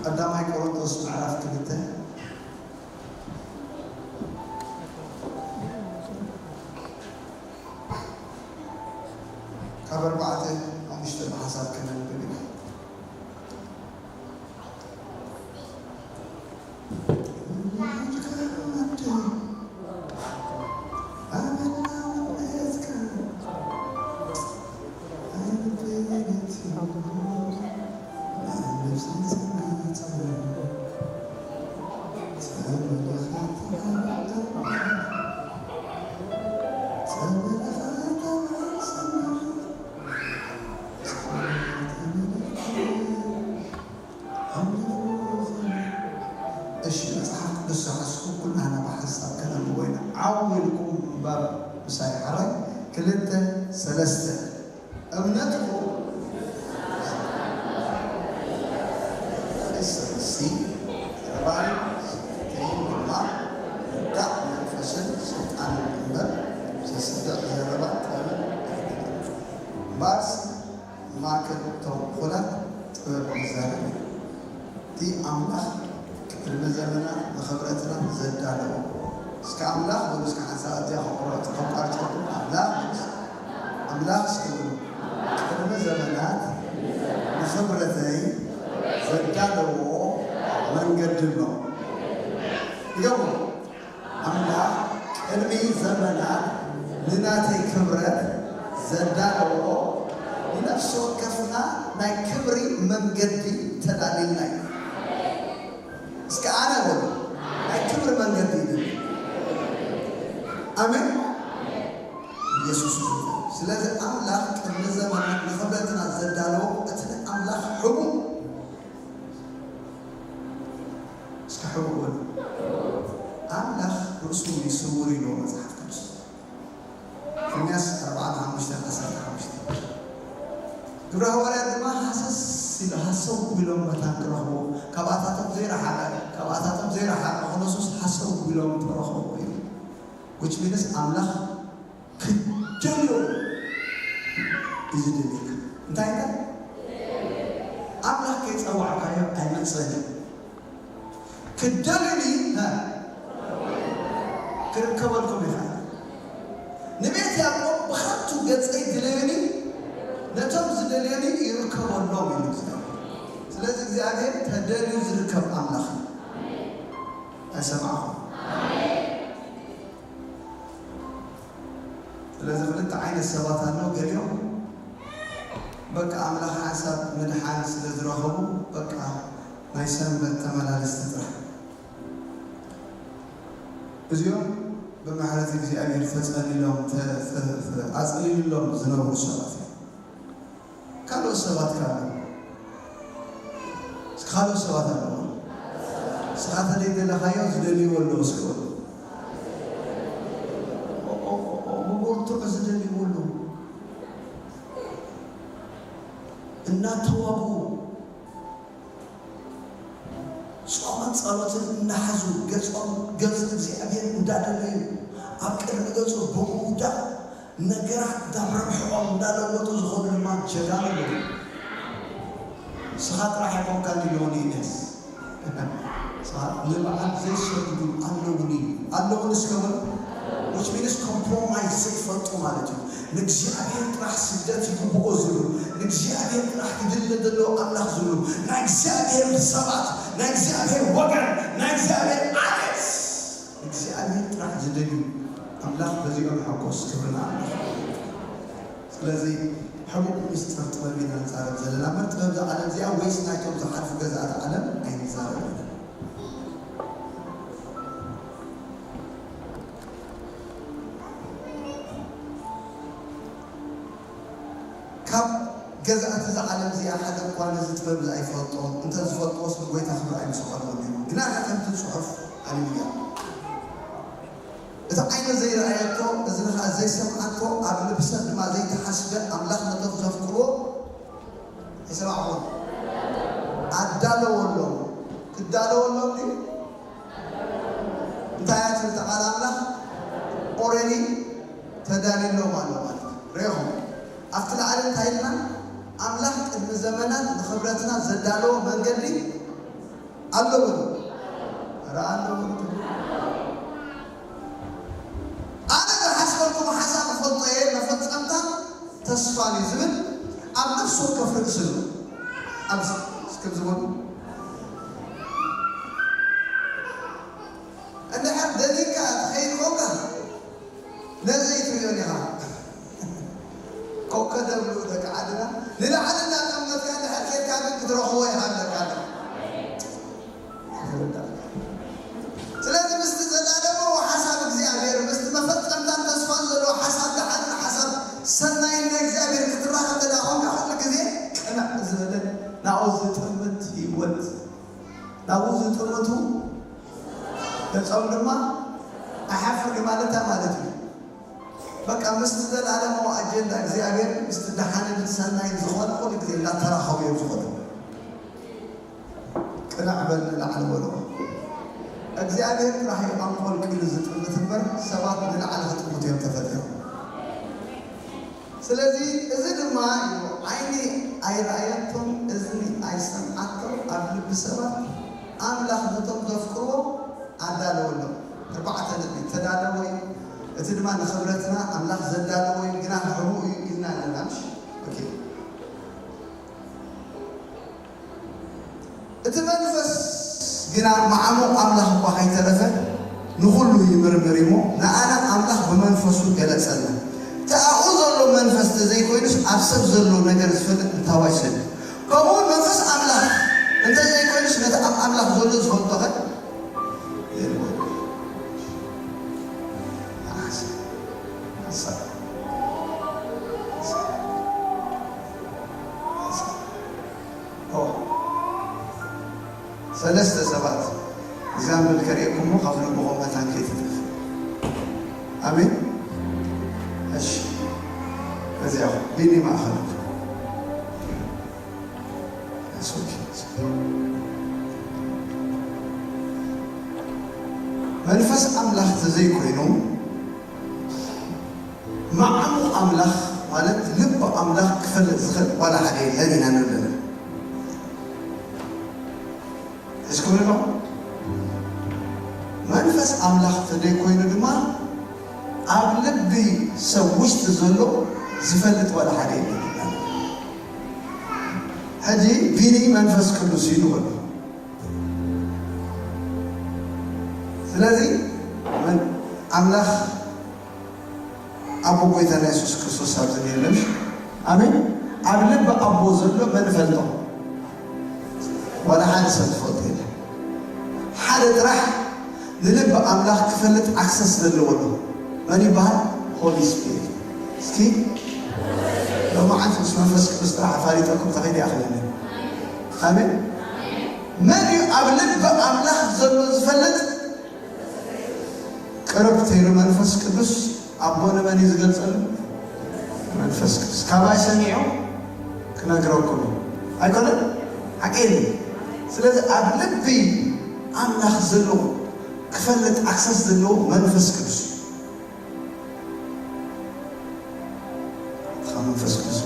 ቀዳማይ ቆሮንቶስ ምዕራፍ ክልተ ካብ ኣርባዕተ ሓሙሽተ ብሓሳብ ከነንብብ ኢና። እሺ፣ መጽሓፍ ቅዱስ ዝሓዝኩም ኩላህና ብሓንሳብ ከነንብቦ ኢና። ዓው ኢልኩም ምንባብ ምሳይ ሓራይ። ክልተ፣ ሰለስተ። እምነትኩም ሲ ተባሂሉ፣ ሰተይን ድማ ዳዕ መንፈስን ሰይጣንን እምበር፣ ዘስድዕ ዘረባ ጥበብን ኣይደልን። እምበኣርሲ፣ ማእከል እቶም እኹላት ጥበብ ይዛረብ እዩ። እቲ ኣምላኽ ቅድሚ ዘመናት ንኽብረትና ዘዳለዎ። እስከ ኣምላኽ በሉ፣ እስከ ሓንሳብ እዚኣ ከቑርዕ፣ ከቋርጸኩም። ኣምላኽ በሉ፣ ኣምላኽ እስከ በሉ፣ ቅድሚ ዘመናት ንኽብረተይ ዘዳለዎ መንገዲ ኣሎ። ይገቡ። ኣምላኽ ቅድሚ ዘመናት ንናተይ ክብረት ዘዳለዎ፣ ንነፍሲ ወከፍና ናይ ክብሪ መንገዲ ተዳሊልና እዩ። እስከ ኣነ በሉ፣ ናይ ክብሪ መንገዲ ይደሊ። ኣሜን። ኢየሱስ ይባረክ። ስለዚ ኣምላኽ ቅድሚ ዘመናት ንኽብረትና ዘዳለዎ፣ እቲ ኣምላኽ ሕቡእ። እስከ ሕቡእ በሉ። ኣምላኽ ርእሱ እዩ ስውር ኢሉ መጽሓፍ ቅዱስ። ኤርምያስ ኣርባዓን ሓሙሽተን ዓሰርተ ሓሙሽተ። ግብረ ሃዋርያት ድማ ሃሰስ ኢሉ፣ ሃሰው ኢሎም መታን ክረኽቡ፣ ካብኣታቶም ዘይረሓቐ፣ ካብኣታቶም ዘይረሓቐ ኮሎሶስ ሃሰው ኢሎም ተረኸቡ እዩ። Which means ኣምላኽ ክደልዮ እዩ ዝደልየካ። እንታይ እንታይ? ኣምላኽ ከይጸዋዕካዮ ኣይመጽእን እዩ። ክደልዩኒ፣ እ፣ ክርከበልኩም ይኽእል። ንቤት ያዕቆብ ብኸንቱ ገጸይ ድለዩኒ፣ ነቶም ዝደልዩኒ ይርከበሎም እዩ እግዚኣብሔር። ስለዚ እግዚኣብሔር ተደልዩ ዝርከብ ኣምላኽ እዩ። ኣይሰማዕኹም? ስለዚ ክልተ ዓይነት ሰባት ኣለዉ። ገሊኦም በቃ ኣምላኽ ሓንሳብ ምድሓን ስለ ዝረኸቡ በቃ ናይ ሰንበት ተመላለስቲ ጥራሕ። እዚኦም ብምሕረት እግዚኣብሔር ተጸሊሎም፣ ተ-፣ ተ-፣ ተ-፣ ኣጽሊሉሎም ዝነብሩ ሰባት እዮም። ካልኦት ሰባት ከ ኣለዉ? እስኪ ካልኦት ሰባት ኣለዉ? ንስኻ ተደይ ዘለኻዮ ዝደልይዎ ኣለዉ እስኪ በሉ። ኦ፣ ኦ፣ ኦ፣ ኦ፣ ብብርቱዕ ዝደልይዎ ኣለዉ። እናተዋግኡ ጾምን ጸሎትን እናሓዙ ገጾም፣ ገጽ እግዚኣብሔር እንዳደለዩ ኣብ ቅድሚ ገጹ ብምውዳቕ ነገራት ናብ ረብሕኦም እንዳለወጡ ዝኾኑ ድማ ጀጋኑ ኣለዉ። ንስኻ ጥራሕ ኣይኮንካን ኢልዎ ንኤልያስ። ንበዓል ዘይሰግዱ ኣለዉኒ፣ ኣለዉኒ እስከ በሉ። Which means compromise ዘይፈልጡ ማለት እዩ። ንእግዚኣብሔር ጥራሕ ስግደት ይግብኦ ዝብሉ፣ ንእግዚኣብሔር ጥራሕ ክድለ ዘለዎ ኣምላኽ ዝብሉ፣ ናይ እግዚኣብሔር ሰባት፣ ናይ እግዚኣብሔር ወገን፣ ናይ እግዚኣብሔር ኣገዝ፣ ንእግዚኣብሔር ጥራሕ ዝደልዩ ኣምላኽ በዚኦም ይሐጎስ። ክብሪ ንኣምላኽ። ስለዚ ሕቡእ ምስጢር ጥበብ ኢና ንዛረብ ዘለና እምበር፣ ጥበብ እዛ ዓለም እዚኣ ወይስ ናይቶም ዝሓልፉ ገዛእቲ ዓለም ኣይንዛረብን። ካብ ገዛእቲ እዛ ዓለም እዚኣ ሓደ እኳ ነዚ ጥበብ እዚ ኣይፈልጦ፣ እንተ ዝፈልጥዎስ ንጎይታ ክብሪ ኣይምሰቐልዎን ነይሮም። ግናኸ ከምቲ ጽሑፍ፣ ሃሌሉያ፣ እቲ ዓይኒ ዘይረኣየቶ፣ እዝኒ ኸኣ ዘይሰምዓቶ፣ ኣብ ልቢ ሰብ ድማ ዘይተሓስበ፣ ኣምላኽ ነቶም ዘፍቅርዎ፣ ኣይሰማዕኹም? ኣዳለወሎም። ክዳለወሎም ድዩ? እንታይ እያ ትብል እታ ቃል ኣምላኽ? ኦረዲ ተዳልዩሎም ኣሎ ማለት እዩ። ርኢኹም? ኣብቲ ላዕሊ እንታይ ኢልና? ኣምላኽ ቅድሚ ዘመናት ንኽብረትና ዘዳለዎ መንገዲ ኣሎ በሉ። ኧረ ኣሎ በሉ። ኣነ ዝሓስበልኩም ሓሳብ እፈልጦ እየ፣ መፈጸምታን ተስፋን እዩ ዝብል ኣብ ነፍሲ ወከፍ ርእሲ ኣሎ። ኣብዚ እስከ ዝበሉ እንድሕር ደሊካ ትኸይድ ኮንካ ነዚ ኣይትርእዮን ኢኻ። ኮከ ደብሉ ደቂ ዓድና ንላዕሊ እናጠመትካ እንድሕር ኬድካ ግን ክትረኽቦ ይሃለካ ኣሎ። ስለዚ ምስቲ ዘላለማዊ ሓሳብ እግዚኣብሔር ምስቲ መፈጸምታን ተስፋን ዘለዎ ሓሳብ ደሓንን ሓሳብ ሰናይን ናይ እግዚኣብሔር ክትራኸብ እንተ ደኣ ኾንካ ኩሉ ግዜ ቅንዕ ዝበለ ናብኡ ዝጥምት ህይወት ናብኡ ዝጥምቱ ገጾም ድማ ኣይሓፍር ማለታ ማለት እዩ። በቃ ምስቲ ዘላለማዊ ኣጀንዳ እግዚኣብሔር ምስቲ ደሓንን ሰናይን ዝኾነ ኩሉ ግዜ እንዳተራኸቡ እዮም ዝኾኑ። ቅንዕ በል ንላዕሊ በሎ። እግዚኣብሔር ጥራሕ እዩ ኣንቆልቂሉ ዝጥምት እምበር ሰባት ንላዕሊ ክጥምቱ እዮም ተፈጢሮም። ስለዚ እዚ ድማ እዩ ዓይኒ ኣይረኣየቶም እዝኒ ኣይሰምዓቶም ኣብ ልቢ ሰባት ኣምላኽ ነቶም ዘፍቅርዎ ኣዳለወሎም። ኣርባዕተ ነጥቢ ተዳለወ እዩ። እቲ ድማ ንኽብረትና ኣምላኽ ዘዳለወ እዩ ግና ሕቡእ እዩ ኢልና ኣለና ምሽ? ኦኬ። እቲ መንፈስ ግና መዓሙቕ ኣምላኽ እኳ ከይተረፈ ንኹሉ ይምርምር እሞ ንኣና ኣምላኽ ብመንፈሱ ገለጸልና። እቲ ኣብኡ ዘሎ መንፈስ ተዘይኮይኑስ ኣብ ሰብ ዘሎ ነገር ዝፈልጥ እንታዋይ ሰብ እዩ? ከምኡውን መንፈስ ኣምላኽ እንተዘይኮይኑስ ነቲ ኣብ ኣምላኽ ዘሎ ዝፈልጦኸ የልቦ። ሓሳብ ሓሳብ ሓሳብ ሓሳብ ሰለስተ ሰባት example ከርእየኩም እሞ ካብ ልብኹም መታን ከይትጠፍ። ኣሜን። እሺ፣ እዚኣ ቢኒ ማእኸል መንፈስ ኣምላኽ ተዘይኮይኑ መዓሙቕ ኣምላኽ ማለት ልቢ ኣምላኽ ክፈልጥ ዝኽእል ዋላ ሓደ የለን ኢና ንብል። እስኩም ንሎ መንፈስ ኣምላኽ ተደይ ኮይኑ ድማ ኣብ ልቢ ሰብ ውሽጢ ዘሎ ዝፈልጥ ዋላ ሓደ የለን። ሕጂ ቢኒ መንፈስ ቅዱስ እዩ ንበሎ። ስለዚ ኣምላኽ ኣቦ ጎይታና የሱስ ክርስቶስ ኣብዚ የለን። ኣሜን። ኣብ ልቢ ኣቦ ዘሎ መን ፈልጦ? ዋላ ሓደ ሰብ ዝፈልጦ የለን። ሓደ ጥራሕ ንልቢ ኣምላኽ ክፈልጥ ኣክሰስ ዘለዎ ኣሎ። መን ይበሃል? ሆሊ ስፒሪት። እስኪ ሎማዓንቲ ምስ መንፈስ ቅዱስ ጥራሕ ኣፋሊጠኩም ተኸይደ ይኣኽለኒ። ኣሜን። መን እዩ ኣብ ልቢ ኣምላኽ ዘሎ ዝፈልጥ? ቅርብ ተይሉ መንፈስ ቅዱስ ኣቦ ንመን እዩ ዝገልጸሉ? መንፈስ ቅዱስ ካባይ ሰሚዑ ክነግረኩም እዩ። ኣይኮነን? ሓቂ የለ። ስለዚ ኣብ ልቢ ኣምላኽ ዘለዎ ክፈልጥ ኣክሰስ ዘለዎ መንፈስ ቅዱስ እዩ። እታ መንፈስ ቅዱስ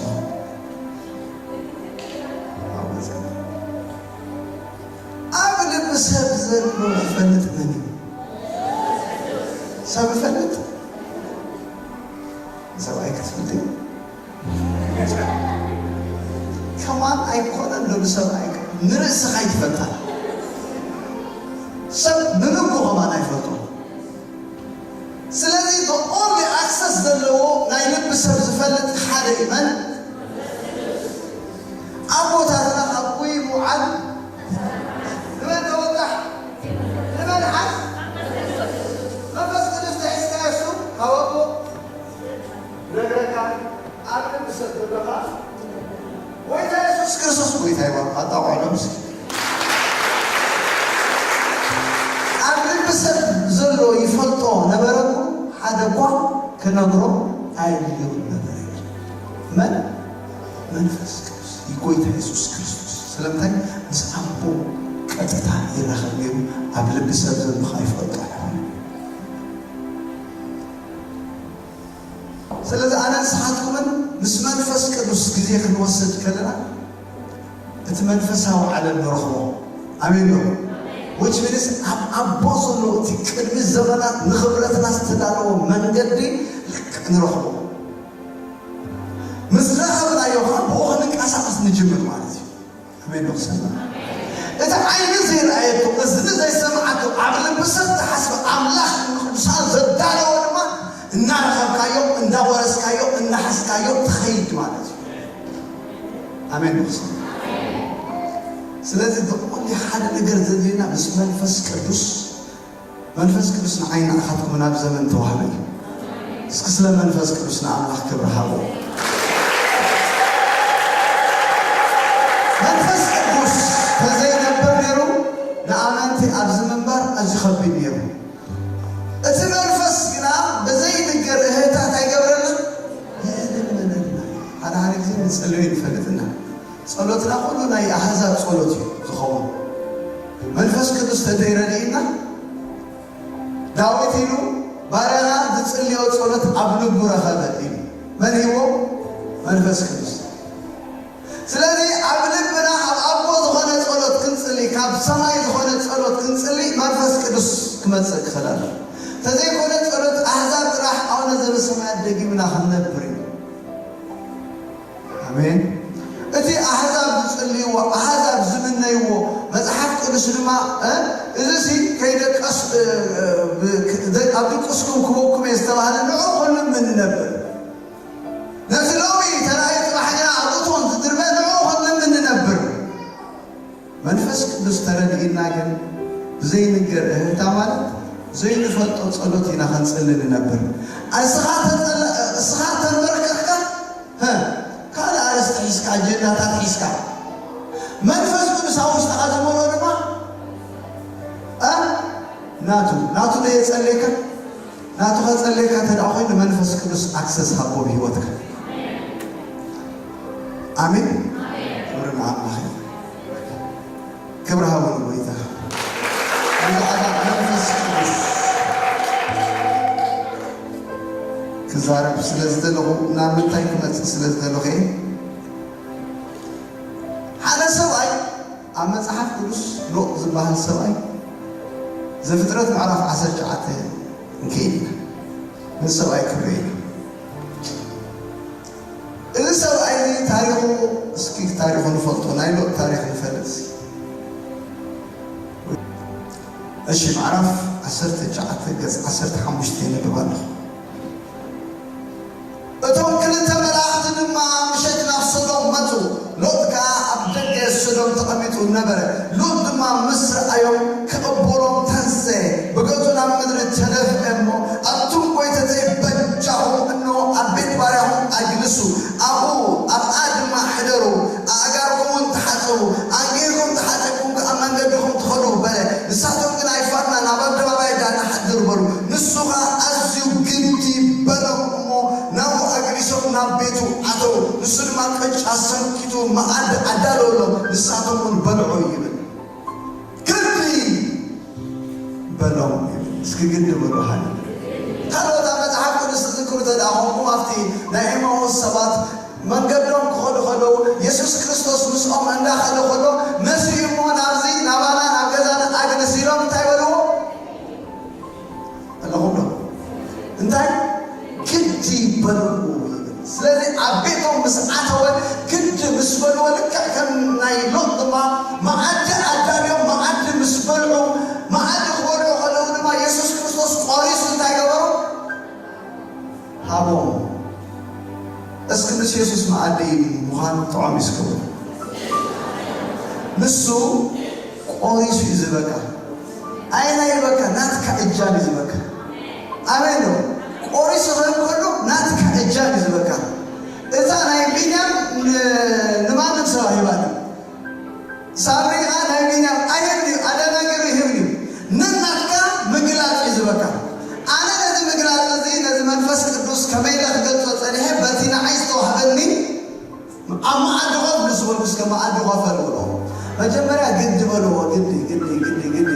ኣብ ልቢ ሰብ ዘሎ ዝፈልጥ መን እዩ? ሰብ ይፈልጥ? ሰብኣይ ክትፈልጥ ከማን ኣይኮነን ዶ ንሰብኣይ ንርእስኻ ይትፈልጣ። ሰብ ንልቡ ከማን ኣይፈልጦ። ስለዚ the only access ዘለዎ ናይ ልቢ ሰብ ዝፈልጥ ሓደ እዩ። መን? ኣቦታትና ካብ ውይ ምውዓል ንመን ተወጣሕ ንመን ሓዝ መንፈስ ቅዱስ ተሒዝካ የሱ ካብ ኣቦ ነግረካ ኣብ ልቢ ሰብ ዘለኻ ጎይታ የሱስ ክርስቶስ ጎይታ ይባል ኣጣቋዕሎም እስኪ ኣብ ልቢ ሰብ ዘሎ ይፈልጦ ነበረ እሞ ሓደ እኳ ክነግሮ ኣየድልዮን ነበረ። መን? መንፈስ ቅዱስ እዩ፣ ጎይታ የሱስ ክርስቶስ። ስለምንታይ? ምስ ኣቦ ቀጥታ ይራኸብ ነይሩ፣ ኣብ ልቢ ሰብ ዘሎ ከዓ ይፈልጦ ነበረ። ስለዚ ኣነ ንስኻትኩምን ምስ መንፈስ ቅዱስ ግዜ ክንወስድ ከለና እቲ መንፈሳዊ ዓለም ንረኽቦ። ኣሜን ዶ? Which means ኣብ ኣቦ ዘሎ እቲ ቅድሚ ዘመናት ንኽብረትና ዝተዳለወ መንገዲ ልክዕ ንረኽቦ። ምስ ረኸብናዮ ኸዓ ብኡ ክንንቀሳቐስ ንጅምር ማለት እዩ። ኣሜን ዶ ክሰማ? እቲ ዓይኒ ዘይረኣየቶ፣ እዝኒ ዘይሰምዓቶ፣ ኣብ ልቢ ሰብ ተሓስበ ኣምላኽ ንቅዱሳን ዘዳለወ ድማ እናረኸብካዮ፣ እንዳወረስካዮ፣ እናሓዝካዮ ትኸይድ ማለት እዩ። ኣሜን ዶ ክሰማ? ስለዚ ብቐንዱ ሓደ ነገር ዘድልየና ምስ መንፈስ ቅዱስ፣ መንፈስ ቅዱስ ንዓይ ንዓኻትኩም ናብ ዘመን ተዋህበ እዩ። እስኪ ስለ መንፈስ ቅዱስ ንኣምላኽ ክብሪ ሃቦ። መንፈስ ቅዱስ ተዘይነብር ነይሩ፣ ንኣመንቲ ኣብዚ ምንባር ኣዝዩ ከቢድ ነይሩ። እቲ መንፈስ ግና ብዘይንገር እህታት ኣይገብረና፣ የልምነና። ሓደ ሓደ ግዜ ንጸልዮ ይፈልጥና። ጸሎትና ኩሉ ናይ ኣህዛብ ጸሎት እዩ ዝኸውን። መንፈስ ቅዱስ ተዘይረድእና፣ ዳዊት ኢሉ፣ "ባርያኻ ዝጽልዮ ጸሎት ኣብ ልቡ ረኸበ" ኢሉ። መን ሂቦ? መንፈስ ቅዱስ። ስለዚ ኣብ ልብና ካብ ኣቦ ዝኾነ ጸሎት ክንጽሊ፣ ካብ ሰማይ ዝኾነ ጸሎት ክንጽሊ መንፈስ ቅዱስ ክመጽእ ክኽእል ኣለዎ። ተዘይኮነ ጸሎት ኣህዛብ ጥራሕ ኣቡነ ዘበሰማያት ደጊምና ክንነብር እዩ። ኣሜን። እቲ ኣህዛብ ዝጽልይዎ፣ ኣህዛብ ዝምነይዎ መጽሓፍ ቅዱስ ድማ፣ እ፣ እዚ ሲ ከይደቀስ፣ እ፣ እ፣ ብ-፣ ክ-፣ ደ-፣ ኣብ ድቅስኩም ክበኩም እየ ዝተባህለ ንዑ ክንልምን ንነብር። ነቲ ሎሚ ተራእዩ ጽባሕ ግና ኣብ እቶን ዝድርበ ንዑ ክንልምን ንነብር። መንፈስ ቅዱስ ተረዲእና ግን ብዘይንገር እህታ ማለት ዘይንፈልጦ ጸሎት ኢና ከንጽሊ ንነብር። እስኻ ተጸለ-፣ እስኻ ተንበርከኽካ፣ ሀ፣ ካልእ ኣርእስቲ ሒዝካ፣ ኣጀንዳታት ሒዝካ፣ መንፈስ ቅዱስ ኣብ ውሽጥኻ ዝመልኦ ድማ፣ እ፣ ናቱ፣ ናቱ ዶ የጸልየካ? ናቱ ከጸልየካ እንተ ደኣ ኮይኑ፣ መንፈስ ቅዱስ ኣክሰስ ሃቦ ብህይወትካ። ኣሜን። ክብሪ ንኣምላኽ ይኹን። ክብሪ ሃቡ ንጎይታ። ብዛዕባ መንፈስ ቅዱስ ክዛረብ ስለ ዝደለኹ፣ ናብ ምንታይ ክመጽእ ስለ ዝደለኹ እየ። ሓደ ሰብኣይ ኣብ መጽሓፍ ቅዱስ ሎጥ ዝበሃል ሰብኣይ፣ ዘፍጥረት ምዕራፍ ዓሰርተ ትሽዓተ ንከይድ ኢና። ነዚ ሰብኣይ ክርኢ ኢና። እዚ ሰብኣይ እዚ ታሪኹ፣ እስኪ ታሪኹ ንፈልጦ፣ ናይ ሎጥ ታሪኽ ንፈልጥ። እሺ፣ ምዕራፍ ዓሰርተ ትሽዓተ ገጽ ዓሰርተ ሓሙሽተ የንብብ ኣለኹ። እቶም ክልተ መላእኽቲ ድማ ምሸት ናብ ሶዶም መጹ። ሎጥ ከኣ ኣብ ደገ ሶዶም ተቐሚጡ ነበረ። ሎጥ ድማ ምስ ረኣዮም ክቕበሎም ተንስኤ፣ ብገጹ ናብ ምድሪ ተደፍአ እሞ፣ ኣቱም ጐይተተይ በጃኹም፣ እንሆ ኣብ ቤት ባርያኹም ኣጅልሱ፣ ኣብኡ ኣብኣ ድማ ሕደሩ፣ ኣእጋርኩም እውን ተሓጸቡ፣ ኣንጊህኩም ተሓጺብኩም ከኣ ኣብ መንገድኹም ትኸዱ በለ። ንሳቶም ግን ኣይፋልናን፣ ኣብ ኣደባባይ ዳኣ ንሓድር በሉ። ንሱ ኸኣ ኣዝዩ ግዲ በሎም እሞ ናብኡ ኣግሊሶም ናብ ቤቱ ኣተዉ። ንሱ ድማ ቅጫ ሰንኪቱ መኣዲ ኣዳለወሎም፣ ንሳቶም እውን በልዑ ይብል። ግዲ በሎም ይብል። እስኪ ግዲ በሉ ሓደ። ካልኦት ኣብ መጽሓፍ ቅዱስ ትዝክሩ እንተ ደኣ ኾንኩም፣ ኣብቲ ናይ ኤማሁስ ሰባት መንገዶም ክኸዱ ከለዉ፣ የሱስ ክርስቶስ ምስኦም እንዳኸደ ከሎ፣ መሲኡ እሞ ናብዚ፣ ናባና፣ ናብ ገዛና ኣግልስ ኢሎም እንታይ በልዎ? ኣለኹም ዶ? እንታይ? ግዲ በልዎ ይብል። ስለዚ ኣብ ቤቶም ምስ ኣተወ፣ ግዲ ምስ በልዎ፣ ልክዕ ከም ናይ ሎጥ ድማ መኣዲ ኣዳልዮም፣ መኣዲ ምስ በልዑ፣ መኣዲ ክበልዑ ከለዉ ድማ የሱስ ክርስቶስ ቆሪሱ እንታይ ገበሩ? ሃቦም። እስኪ ምስ የሱስ መኣዲ ምዃን ጥዑም እዩ እስኪ በሉ። ንሱ ቆሪሱ እዩ ዝበካ። ኣየናይ ይበካ? ናትካ እጃም እዩ ዝበካ። ኣሜን ዶ? ቆሪሱ ክህብ ከሎ ናትካ እጃም እዩ ዝበካ። እታ ናይ ቢንያም ን-፣ ንማንም ሰብ ኣይባን። ሳምሪ ኸዓ ናይ ቢንያም ኣይህብን እዩ፣ ኣደናጊሩ ይህብን እዩ። ነናትካ ምግላጽ እዩ ዝበካ። ኣነ ነዚ ምግላጽ እዚ፣ ነዚ መንፈስ ቅዱስ ከመይ ኢለ ክገልጾ ጸኒሐ፣ በቲ ንዓይ ዝተዋህበኒ ኣብ መኣዲ ኮፍ ምስ በልኩ፣ እስከ መኣዲ ኮፍ በሉ። መጀመርያ ግዲ በልዎ፣ ግዲ፣ ግዲ፣ ግዲ።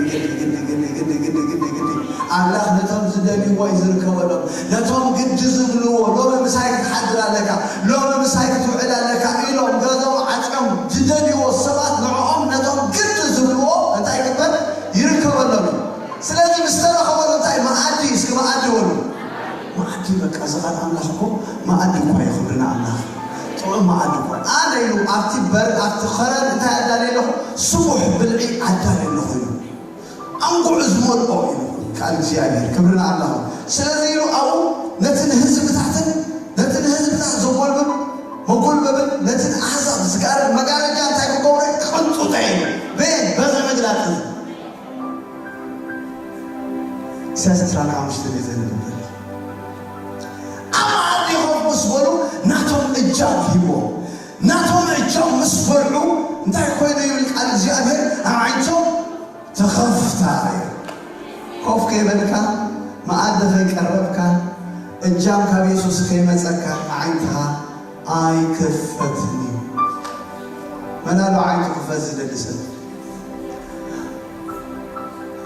ኣምላኽ ነቶም ዝደልይዎ እዩ ዝርከበሎም። ነቶም ግዲ ዝብልዎ፣ ሎሚ ምሳይ ክትሓድር ኣለካ፣ ሎሚ ምሳይ ክትውዕል ኣለካ ኢሎም ገዛኦም ዓጽዮም ዝደልይዎ ሰባት፣ ንዕኦም ነቶም ግዲ ዝብልዎ እንታይ ይግበር? ይርከብ። ኣነ ኢሉ ኣብቲ በር ኣብቲ ኸረን እንታይ ኣዳልየ ኣለኹ? ስቡሕ ብልዒ ኣዳልየ ኣለኹ ኢሉ። ኣንጉዕ ዝመልኦ ኢሉ ቃል እግዚኣብሔር። ክብሪ ንኣምላኽ። ስለዚ ኢሉ ኣብኡ ነቲ ንህዝብታትን ነቲ ንህዝብታት ዘጎልብብ መጎልበብን ነቲ ንኣሕዛብ ዝጋርድ መጋረጃ እንታይ ክገብሮ እዩ? ክቕንጥጦ እዩ። በየን? በዚ ምግላጥ እዚ። ኢሳያስ ዕስራን ሓሙሽተን እዩ ዘንብብ ዘሎ። ኣብ መኣዲ ኮፍ ምስ በሉ ናቶም እጃም ሂቦም። ናቶም እጃም ምስ በልዑ እንታይ ኮይኑ ይብል ቃል እግዚኣብሔር? ኣዒንቶም ተኸፍታ እዩ። ኮፍ ከይበልካ፣ መኣዲ ከይቀረብካ፣ እጃም ካብ የሱስ ከይመጸካ ኣዒንትኻ ኣይክፈትን እዩ። መን ኣሎ ዓይንቱ ክፈት ዝደሊ ሰብ?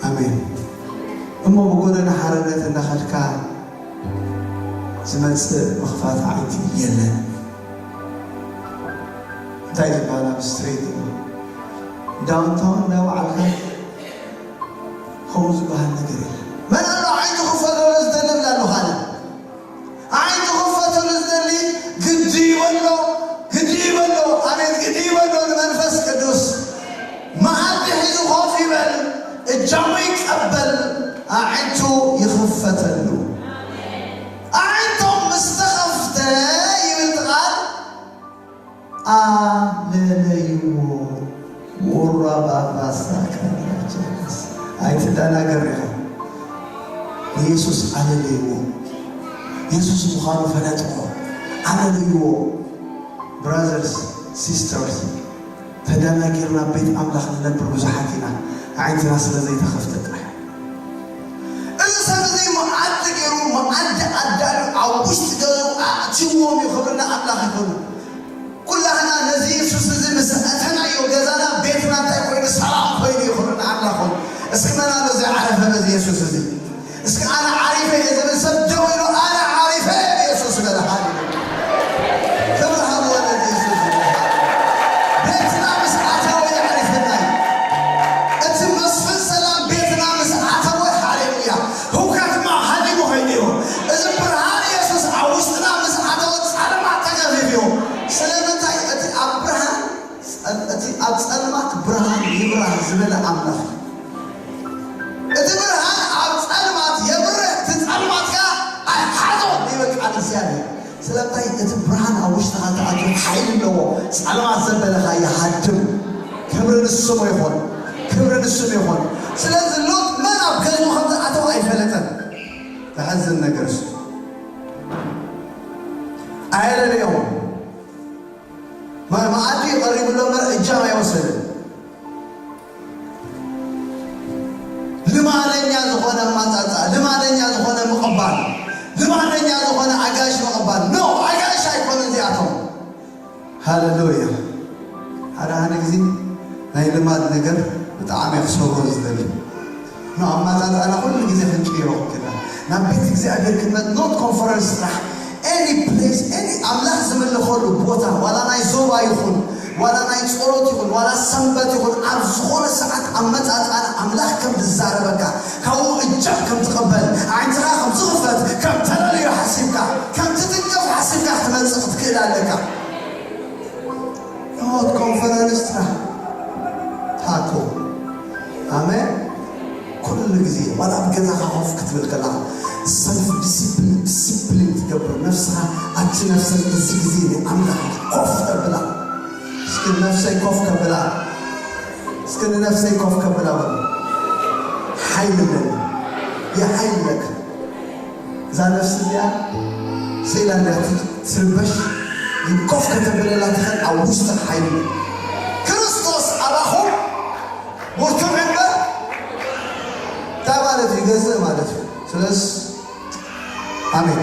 ኣሜን። እሞ ብጎደና ሓርነት እናኸድካ ዝመጽእ ምኽፋት ኣዒንቲ የለን። እንታይ ዝበሃል ኣብ ስትሬት ዳውንታውን እንዳወዓልካ ከምኡ ዝበሃል ነገር የለን። መን ኣሎ ዓይንቱ ክፈተሉ ዝደሊ ብላ ኣለኹ ኣነ። ዓይንቱ ክፈተሉ ዝደሊ ግዲ ይበሎ፣ ግዲ ይበሎ። ኣቤት ግዲ ይበሎ ንመንፈስ ቅዱስ። መኣዲ ሒዙ ኮፍ ይበል፣ እጃሙ ይቀበል፣ ኣዒንቱ ይኽፈተሉ። ኣዒንቶም ምስ ተኸፍተ ይብል እቲ ቃል፣ ኣለለይዎ። ውራ ባባሳ ካራቸስ። ኣይትደናገር ኢኻ። ንየሱስ ኣለለይዎ። የሱስ ምዃኑ ፈለጥዎ። ኣለለይዎ። ብራዘርስ ሲስተርስ፣ ተደናጊርና ቤት ኣምላኽ ንነብር ብዙሓት ኢና። ኣዒንትና ስለ ዘይተኸፍተ ጥራሕ። እዚ ሰብ እዚ መኣዲ ገይሩ፣ መኣዲ ኣዳልዩ፣ ኣብ ውሽጢ ገዝኡ ኣእትይዎም እዩ። ክብሪ ንኣምላኽ ይኹን። ኩላህና ነዚ የሱስ እዚ ምስ ኣተናዮ ገዛና፣ ቤትና እንታይ ኮይኑ? ሰላም ኮይኑ እዩ። ክብሪ ንኣምላኽ ይኹን። እስኪ መን ኣሎ ዘይዓረፈ በዚ የሱስ እዚ? እስኪ ኣነ ዓሪፈ እየ ዝብል ሰብ ደው ኢሉ ኣነ ዓሪፈ እየ ብየሱስ በለ። ሃሌሉያ። ክብሪ ሃብዎ ነዚ የሱስ እዚ። ቤትና ምስ ኣተወ የዕሪፈና እዩ። እቲ መስፍን ሰላም ቤትና ምስ ኣተወ፣ ሃሌሉያ፣ ህውከት ድማ ሃዲሙ ከይዱ እዩ። እዚ ብርሃን የሱስ ኣብ ውሽጥና ምስ ኣተወ ጸልማት ተገፊፉ እዩ። ስለምንታይ? እቲ ኣብ ብርሃን ጸል-፣ እቲ ኣብ ጸልማት ብርሃን ይብራህ ዝበለ ኣምላኽ እዩ። እቲ ብርሃን ኣብ ጸልማት የብርህ፣ እቲ ጸልማት ከኣ ኣይሓዞን ይብል ቃል እግዚኣብሔር። ስለምንታይ? እቲ ብርሃን ኣብ ውሽጥኻ እንተኣትዩ ሓይሊ ኣለዎ፣ ጸልማት ዘበለኻ ይሃድም። ክብሪ ንስሙ ይኹን፣ ክብሪ ንስሙ ይኹን። ስለዚ ሎጥ መን ኣብ ገዝኡ ከም ዝኣተወ ኣይፈለጠን። ዘሕዝን ነገር እሱ። ኣየለለዮን። መ-፣ መኣዲ ቀሪብሎ እምበር እጃም ኣይወሰደን። ልማደኛ ዝኾነ ኣማጻጽኣ፣ ልማደኛ ዝኾነ ምቕባል፣ ልማደኛ ዝኾነ ኣጋይሽ ምቕባል። ኖ፣ ኣጋይሽ ኣይኮኑን እዚኣቶም። ሃሌሉያ። ሓደ ሓደ ግዜ ናይ ልማድ ነገር ብጣዕሚ ክሰብሮ ዝደሊ። ኖ፣ ኣማጻጽኣና ኩሉ ግዜ ክንቅይሮ ክንክእል ኢና። ናብ ቤት እግዚኣብሔር ክንመጽእ፣ ኖት ኮንፈረንስ ጥራሕ፣ ኤኒ ፕሌስ፣ ኤኒ ኣምላኽ ዝምልኸሉ ቦታ፣ ዋላ ናይ ዞባ ይኹን፣ ዋላ ናይ ጸሎት ይኹን፣ ዋላ ሰንበት ይኹን፣ ኣብ ዝኾነ ሰዓት ኣመጻጽኣና ኣምላኽ ከም ዝዛረበካ፣ ካብኡ እጃም ከም ትቕበል፣ ኣዒንትኻ ከም ዝኽፈት፣ ከም ተለልዮ ሓሲብካ፣ ከም ትትንከፍ ሓሲብካ ክትመጽእ ክትክእል ኣለካ። ኖት ኮንፈረንስ ጥራሕ። ታኮ። ኣሜን። ኩሉ ግዜ ዋላ ኣብ ገዛኻ ኮፍ ክትብል ከለኻ ሰልፍ ዲሲፕሊን፣ ዲሲፕሊን ትገብር ነፍስኻ። ኣቲ ነፍሰይ እዚ ግዜ ንኣምላኽ ኮፍ ተብላ። እስኪ ነፍሰይ ኮፍ ከብላ፣ እስኪ ንነፍሰይ ኮፍ ከብላ በሉ። ሓይል ኣለኒ። የሓይለካ። እዛ ነፍሲ እዚኣ ስኢላ እንድያ ትርበሽ፣ ግን ኮፍ ከተብለላ ትኽእል ኣብ ውሽጢ ሓይሊ። ክርስቶስ ኣባኹም ብርቱዕ እምበር እንታይ ማለት እዩ? ይገዝእ ማለት እዩ። ስለዚ ኣሜን።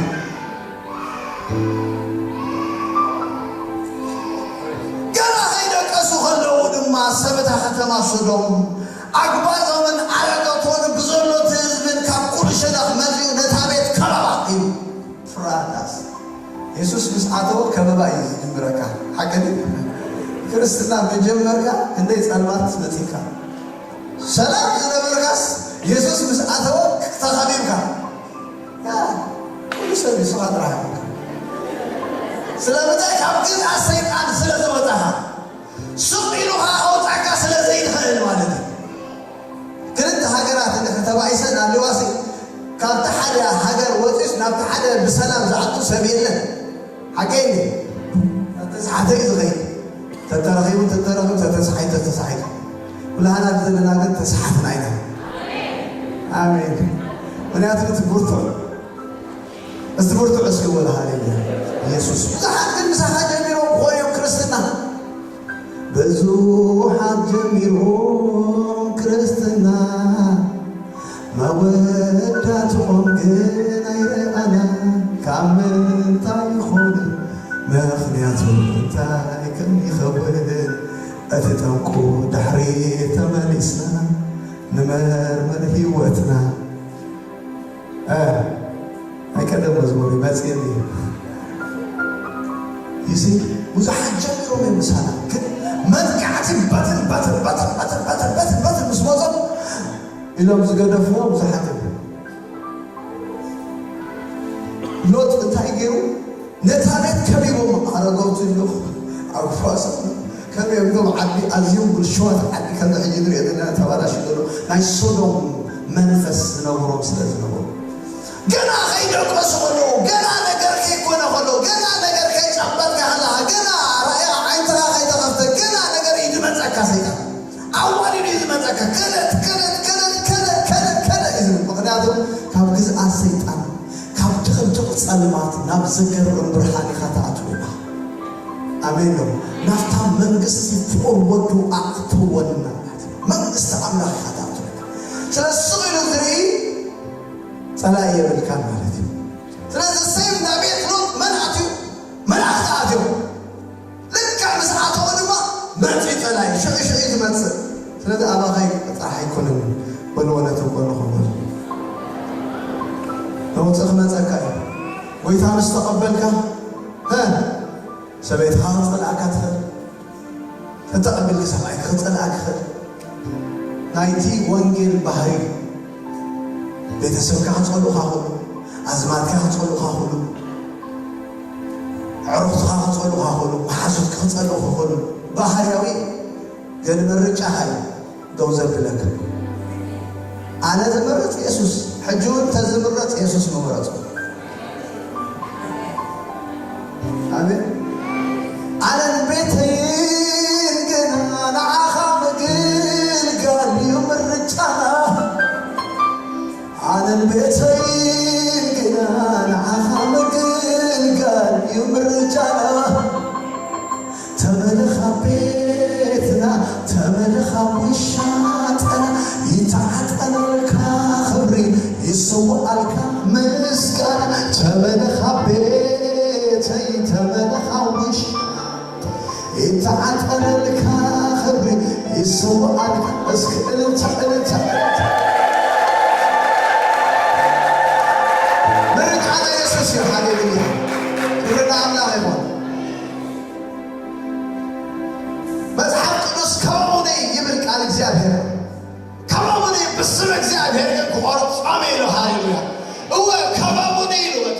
ገና ከይደቀሱ ከለዉ ድማ ሰብ እታ ከተማ ሶዶም ኣግባዞምን ኣረገቶን ብዘሎ እቲ ህዝብን ካብ ኩሉ ሸነኽ መጺኡ ነታ ቤት ከበባ ኢሉ። ፍራዳስ የሱስ ምስ ኣተወ ከበባ እዩ ዝጅምረካ። ሓቂ ድዩ? ክርስትና መጀመርያ ክንደይ ጸልማት መጺካ። ሰላም ዝነበርካስ የሱስ ምስ ኣተወ ተኸቢብካ። ያ፣ ኩሉ ሰብ እዩ፣ ስኻ ጥራሕ ኢኻ። ስለምንታይ? ካብ ግዝኣት ሰይጣን ስለ ዝወጻኻ፣ ስቕ ኢሉ ኸኣ ከውጻካ ስለ ዘይኽእል ማለት እዩ። ክልተ ሃገራት እንድሕር ተባኢሰን ኣለዋሲ፣ ካብቲ ሓደ ሃገር ወጺኡስ ናብቲ ሓደ ብሰላም ዝኣቱ ሰብ የለን። ሓቀይ እንዴ? ተተስሓተ እዩ ዝኸይድ። ተተረኺቡ፣ ተተረኺቡ፣ ተተስሓይ፣ ተተስሓይ። ኩላህና ዘለና ግን ተስሓትና ኢና። ኣሜን። ምክንያቱ እቲ ብርቱዕ፣ እስቲ ብርቱዕ እስኪ በሉ፣ ሃሌሉያ። ኢየሱስ። ብዙሓት ግን ምሳኻ ጀሚሮም ክኾኑ እዮም ክርስትና። ብዙሓት ጀሚሮም ክርስትና፣ መወዳእትኦም ግን ኣይረኣና። ካብ ምንታይ ይኾን? ምኽንያቱ እንታይ ከም ይኸውን? እቲ ጠንቁ ድሕሪ ተመሊስና ንመርምር ህይወትና። እ፣ ናይ ቀደም መዝሙር እዩ፣ መጽእኒ እዩ። ይሲ፣ ብዙሓት ጀሚሮም እዮም ምሳና፣ ግን መጥቃዕቲ በትን፣ በትን፣ በትን ምስ መጾም ኢሎም ዝገደፍዎ ብዙሓት እዮም። ሎጥ እንታይ ገይሩ? ነታ ቤት ከቢቦም፣ ኣረገውቲ ኣለኹ፣ ኣጉፋሶም ከቢቦም፣ ዓዲ ኣዝዮም ብልሹዋት፣ ዓዲ ከምዚ ሕጂ ንሪኦ ዘለና ተባላሽዩ ዘሎ ናይ ሶዶም መንፈስ ዝነብሮም ስለ ዝነበሩ፣ ገና ከይደቀሱ ከለዉ፣ ገና ነገር ከይኮነ ከሎ፣ ገና ነገር ከይጨበጥካ ከለኻ፣ ገና ራእያ ዓይንትኻ ከይተኸፍተ፣ ገና ነገር እዩ ዝመጸካ ሰይጣን። ኣዋዲዱ እዩ ዝመጸካ። ከለት፣ ከለት፣ ከለት፣ ከለት፣ ከለት፣ ከለት እዩ ዝብል። ምኽንያቱ ካብ ግዝኣት ሰይጣን፣ ካብ ድቕድቕ ጸልማት ናብ ዘገርም ብርሃን ኢኻ ትኣትው ኢኻ። ኣሜን ነው። ናብታ መንግስቲ ፍቑር ወዱ ኣእትወና። መንግስቲ ኣምላኽ ኢኻ ትኣትው ኢኻ። ስለ ስቕ ኢሉ ዝርኢ ጸላኢ የብልካን ማለት እዩ። ስለዚ ሰይፍ ናብ ቤት ሎጥ መን ኣትዩ? መላእኽቲ ኣትዮም። ልክዕ ምስ ኣተወ ድማ መጺኡ ጸላኢ ሽዑ ሽዑ እዩ ዝመጽእ። ስለዚ ኣባኻ ጥራሕ ኣይኮነን በልዎ ነቲ ከለኹም በሉ። ነውጽእ ክመጸካ እዩ። ጎይታ ምስ ተቐበልካ፣ ሀ፣ ሰበይትኻ ክጸልኣካ ትኽእል። ተተቐቢልካ ሰብኣይካ ክጸልኣካ ይኽእል። ናይቲ ወንጌል ባህሪ እዩ። ቤተሰብካ ክጸልኡኻ ይኽእሉ፣ ኣዝማድካ ክጸልኡኻ ይኽእሉ፣ ኣዕሩኽትኻ ክጸልኡኻ ይኽእሉ፣ መሓዙትካ ክጸልኡኻ ይኽእሉ። ባህርያዊ ግን ምርጫኻ እዩ ደው ዘብለካ። ኣነ ዝመርጽ የሱስ። ሕጂ እውን እንተዝምረጽ የሱስ ምመረጽኩ። ኣሜን። ኣነን ቤተይን ግና ንዓኻ ምግልጋል እዩ ምርጫና። ኣነን ቤተይን ግና ንዓኻ ምግልጋል እዩ ምርጫና። ተመለኻ ቤትና፣ ተመለኻ ውሻጠና፣ ይተዓጠነልካ ክብሪ፣ ይስውኣልካ ምስጋና። ተመለኻ ቤተይ፣ ተመለኻ ውሻ፣ ይተዓጠነልካ ክብሪ፣ ይስውኣልካ። እስኪ እልልታ፣ እልልታ፣ እልልታ። ምርጫና የሱስ እዩ። ሃሌሉያ። ክብሪ ንኣምላኽ ይኹን። መጽሓፍ ቅዱስ ከበቡኒ ይብል ቃል እግዚኣብሔር። ከበቡኒ ብስም እግዚኣብሔር ግን ክቖርጾም ኢሉ። ሃሌሉያ። እወ ከበቡኒ ኢሉ። በቃ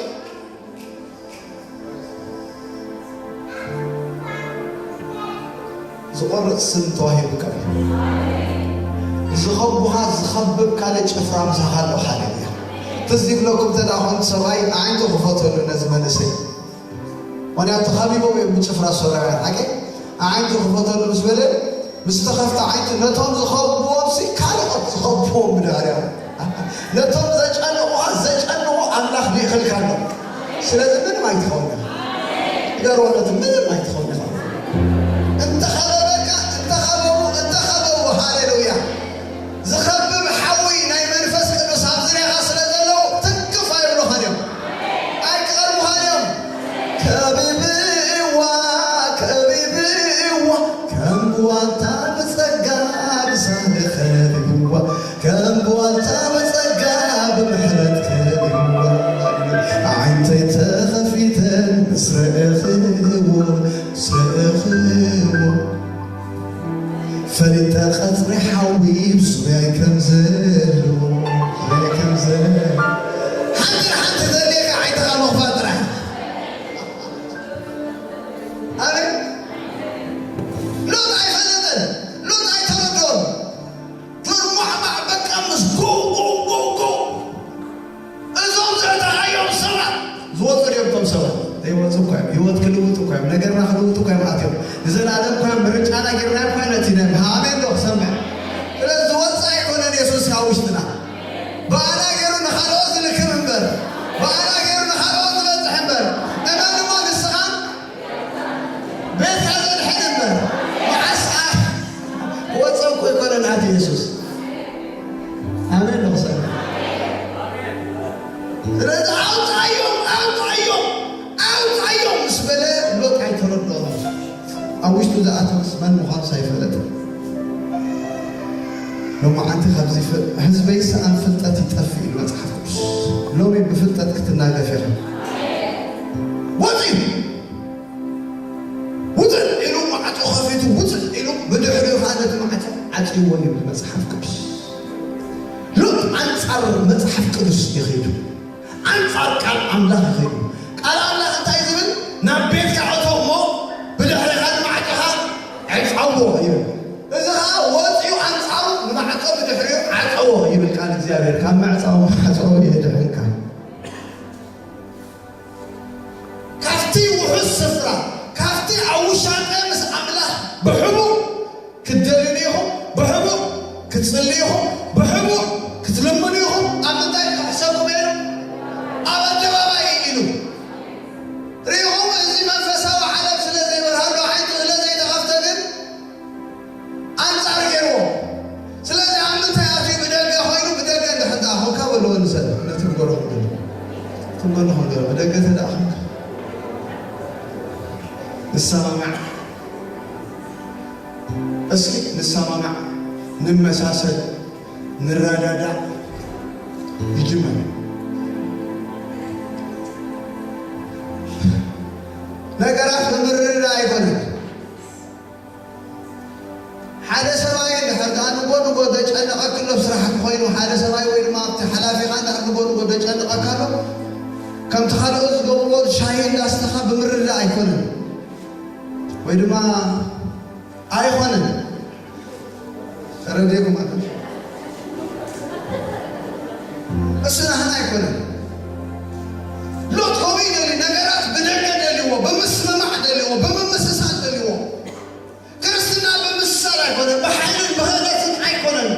ዝቖርጽ ስም ተዋሂቡካ እዩ። ዝኸቡኻ ዝኸብብ ካልእ ጭፍራ ምሳኻ ኣሎ። ሃሌሉያ። ትዝ ይብለኩም እንተ ደኣ ኾን ሰብኣይ ኣዒንቱ ክፈተሉ ነዚ መንእሰይ። ምኽንያቱ ተኸቢቦም እዮም ብጭፍራ ሶርያውያን። ሓቂ ኣዒንቱ ክፈተሉ ምስ በለ፣ ምስ ተኸፍተ ኣዒንቱ ነቶም ዝኸብዎም ሲ ካልኦት ዝኸብዎም ብድሕሪኦም። ነቶም ዘጨንቑኻ ዘጨንቑ ኣምላኽ ይእኽልካ ኣሎ። ስለዚ ምንም ኣይትኸውን ኢኻ። ንገርዎ ነቲ ምንም ኣይትኸውን ኢኻ። እንተኸበበካ፣ እንተኸበቡ፣ እንተኸበቡ፣ ሃሌሉያ። ዝኸብብ ሓዊ ናይ መንፈስ ቅዱስ ኣብ ዙርያኻ ስለ ዘለዉ ትንክፍ ኣይብሉኻን እዮም። ኣይክቐርቡኻን እዮም። ከቢብዋ፣ ከቢብዋ፣ ከም ብዋልታ ብጸጋ ብሳህሊ ከቢብዋ፣ ከም ብዋልታ ብጸጋ ብምሕረት ከቢብዋ። ኣዒንተይ ተኸፊተን ምስ ረኣኽዎ፣ ምስ ረኣኽዎ። ፈሊጠ ቀጽሪ ሓዊ ብዙርያይ ከም ዘሎ፣ ዙርያይ ከም ዘሎ። ሓንቲ ንሓንቲ ዘድልየካ ዓይንኻ ምኽፋት ጥራሕ። እኳ ምርጫና ጌርና እኳ ነቲ ናይ ኣሜን ዶ ክሰምዕ? ስለዚ ዝወፅእ ኣይኮነን የሱስ ካብ ውሽጥና። ብኣና ገይሩ ንኻልኦት ዝልክም እምበር፣ ብኣና ገይሩ ንኻልኦት ዝበፅሕ እምበር፣ እመን እሞ ንስኻን ቤትካ ዘድሕን እምበር፣ መዓስ ክወፅእ እኮ ኣይኮነን ኣቲ የሱስ። ኣሜን ዶ ክሰምዕ? ስለዚ ኣውፃዮም፣ ኣውፃዮም፣ ኣውፃዮም ምስ በለ ሎጥ ኣይተረድኦን። ኣብ ውሽጡ ዝኣተወስ መን ምዃኑስ ኣይፈለጥን። ሎማዓንቲ ካብዚ ፍ-፣ ህዝበይ ሰኣን ፍልጠት ይጠፍእ ኢሉ መጽሓፍ ቅዱስ። ሎሚ ብፍልጠት ክትናገፍ ኢኻ። ወፂ! ውፅእ ኢሉ ማዕጾ ከፊቱ፣ ውፅእ ኢሉ ብድሕሪኡ ኸዓ ነቲ ማዕጾ ዓጽይዎ ይብል መጽሓፍ ቅዱስ። ሎጥ ኣንጻር መጽሓፍ ቅዱስ ይኸይዱ። ኣንጻር ቃል ኣምላኽ ይኸይዱ። ቃል ኣምላኽ እንታይ ዝብል? ናብ ቤትካ እቶ እሞ ብድሕሪኻ ንማዕጾኻ ዕጸዎ ይብል። እዚ ኸዓ ወጺኡ ኣንጻሩ ንማዕጾ ብድሕሪኡ ዓጸዎ ይብል ቃል እግዚኣብሔር። ካብ ምዕጻው ማዕጾ የድሕንካ። ካብቲ ውሑስ ስፍራ፣ ካብቲ ኣብ ውሻጠ ምስ ኣምላኽ ብሕቡእ ክትደልዩ ኢኹም፣ ብሕቡእ ክትጽልዩ ኢኹም፣ ብሕቡእ ክትልምኑ ኢኹም። ኣብ ምንታይ ክሕሰብኩም ኢሉ? ኣብ ኣደባባይ ኢሉ። ርኢኹም፣ እዚ መንፈሳዊ ዓለም ስለ ዘይበርሃሉ፣ ዓይንቱ ስለ ዘይተኸፍተ ግን ኣንጻር ገይርዎ። ስለዚ ኣብ ምንታይ ኣትዩ? ብደገ ኮይኑ፣ ብደገ እንድሕር ደኣ ኾንካ በልዎ ንሰብ፣ ነቲ ንጎርኹም ዘሎ፣ ነቲ ንጎርኹም ዘሎ፣ ብደገ እንተ ደኣ ኾንካ። ንሰማማዕ። እስኪ ንሰማማዕ፣ ንመሳሰል፣ ንረዳዳእ። ይጅመር። ነገራት ብምርድዳእ ኣይኮነን። ሓደ ሰብኣይ እንድሕር ደኣ ንጎ ንጎ ዘጨንቐኪ ኣሎ፣ ኣብ ስራሕኪ ኮይኑ ሓደ ሰብኣይ ወይ ድማ ኣብቲ ሓላፊኻ እንድሕር ንጎ ንጎ ዘጨንቐካ ኣሎ፣ ከምቲ ካልኦት ዝገብርዎ ሻሂ እንዳስተኻ ብምርድዳእ ኣይኮነን። ወይ ድማ ኣይኮነን። ተረዲእኩም ኣሎ። እሱ ናህና ኣይኮነን። ሎጥ ከምኡ እዩ ደልዩ፣ ነገራት ብደገ ደልዎ፣ ብምስምማዕ ደልዎ፣ ብምምስሳል ደልዎ። ክርስትና ብምስሳል ኣይኮነን፣ ብሓይልን ብክእለትን ኣይኮነን።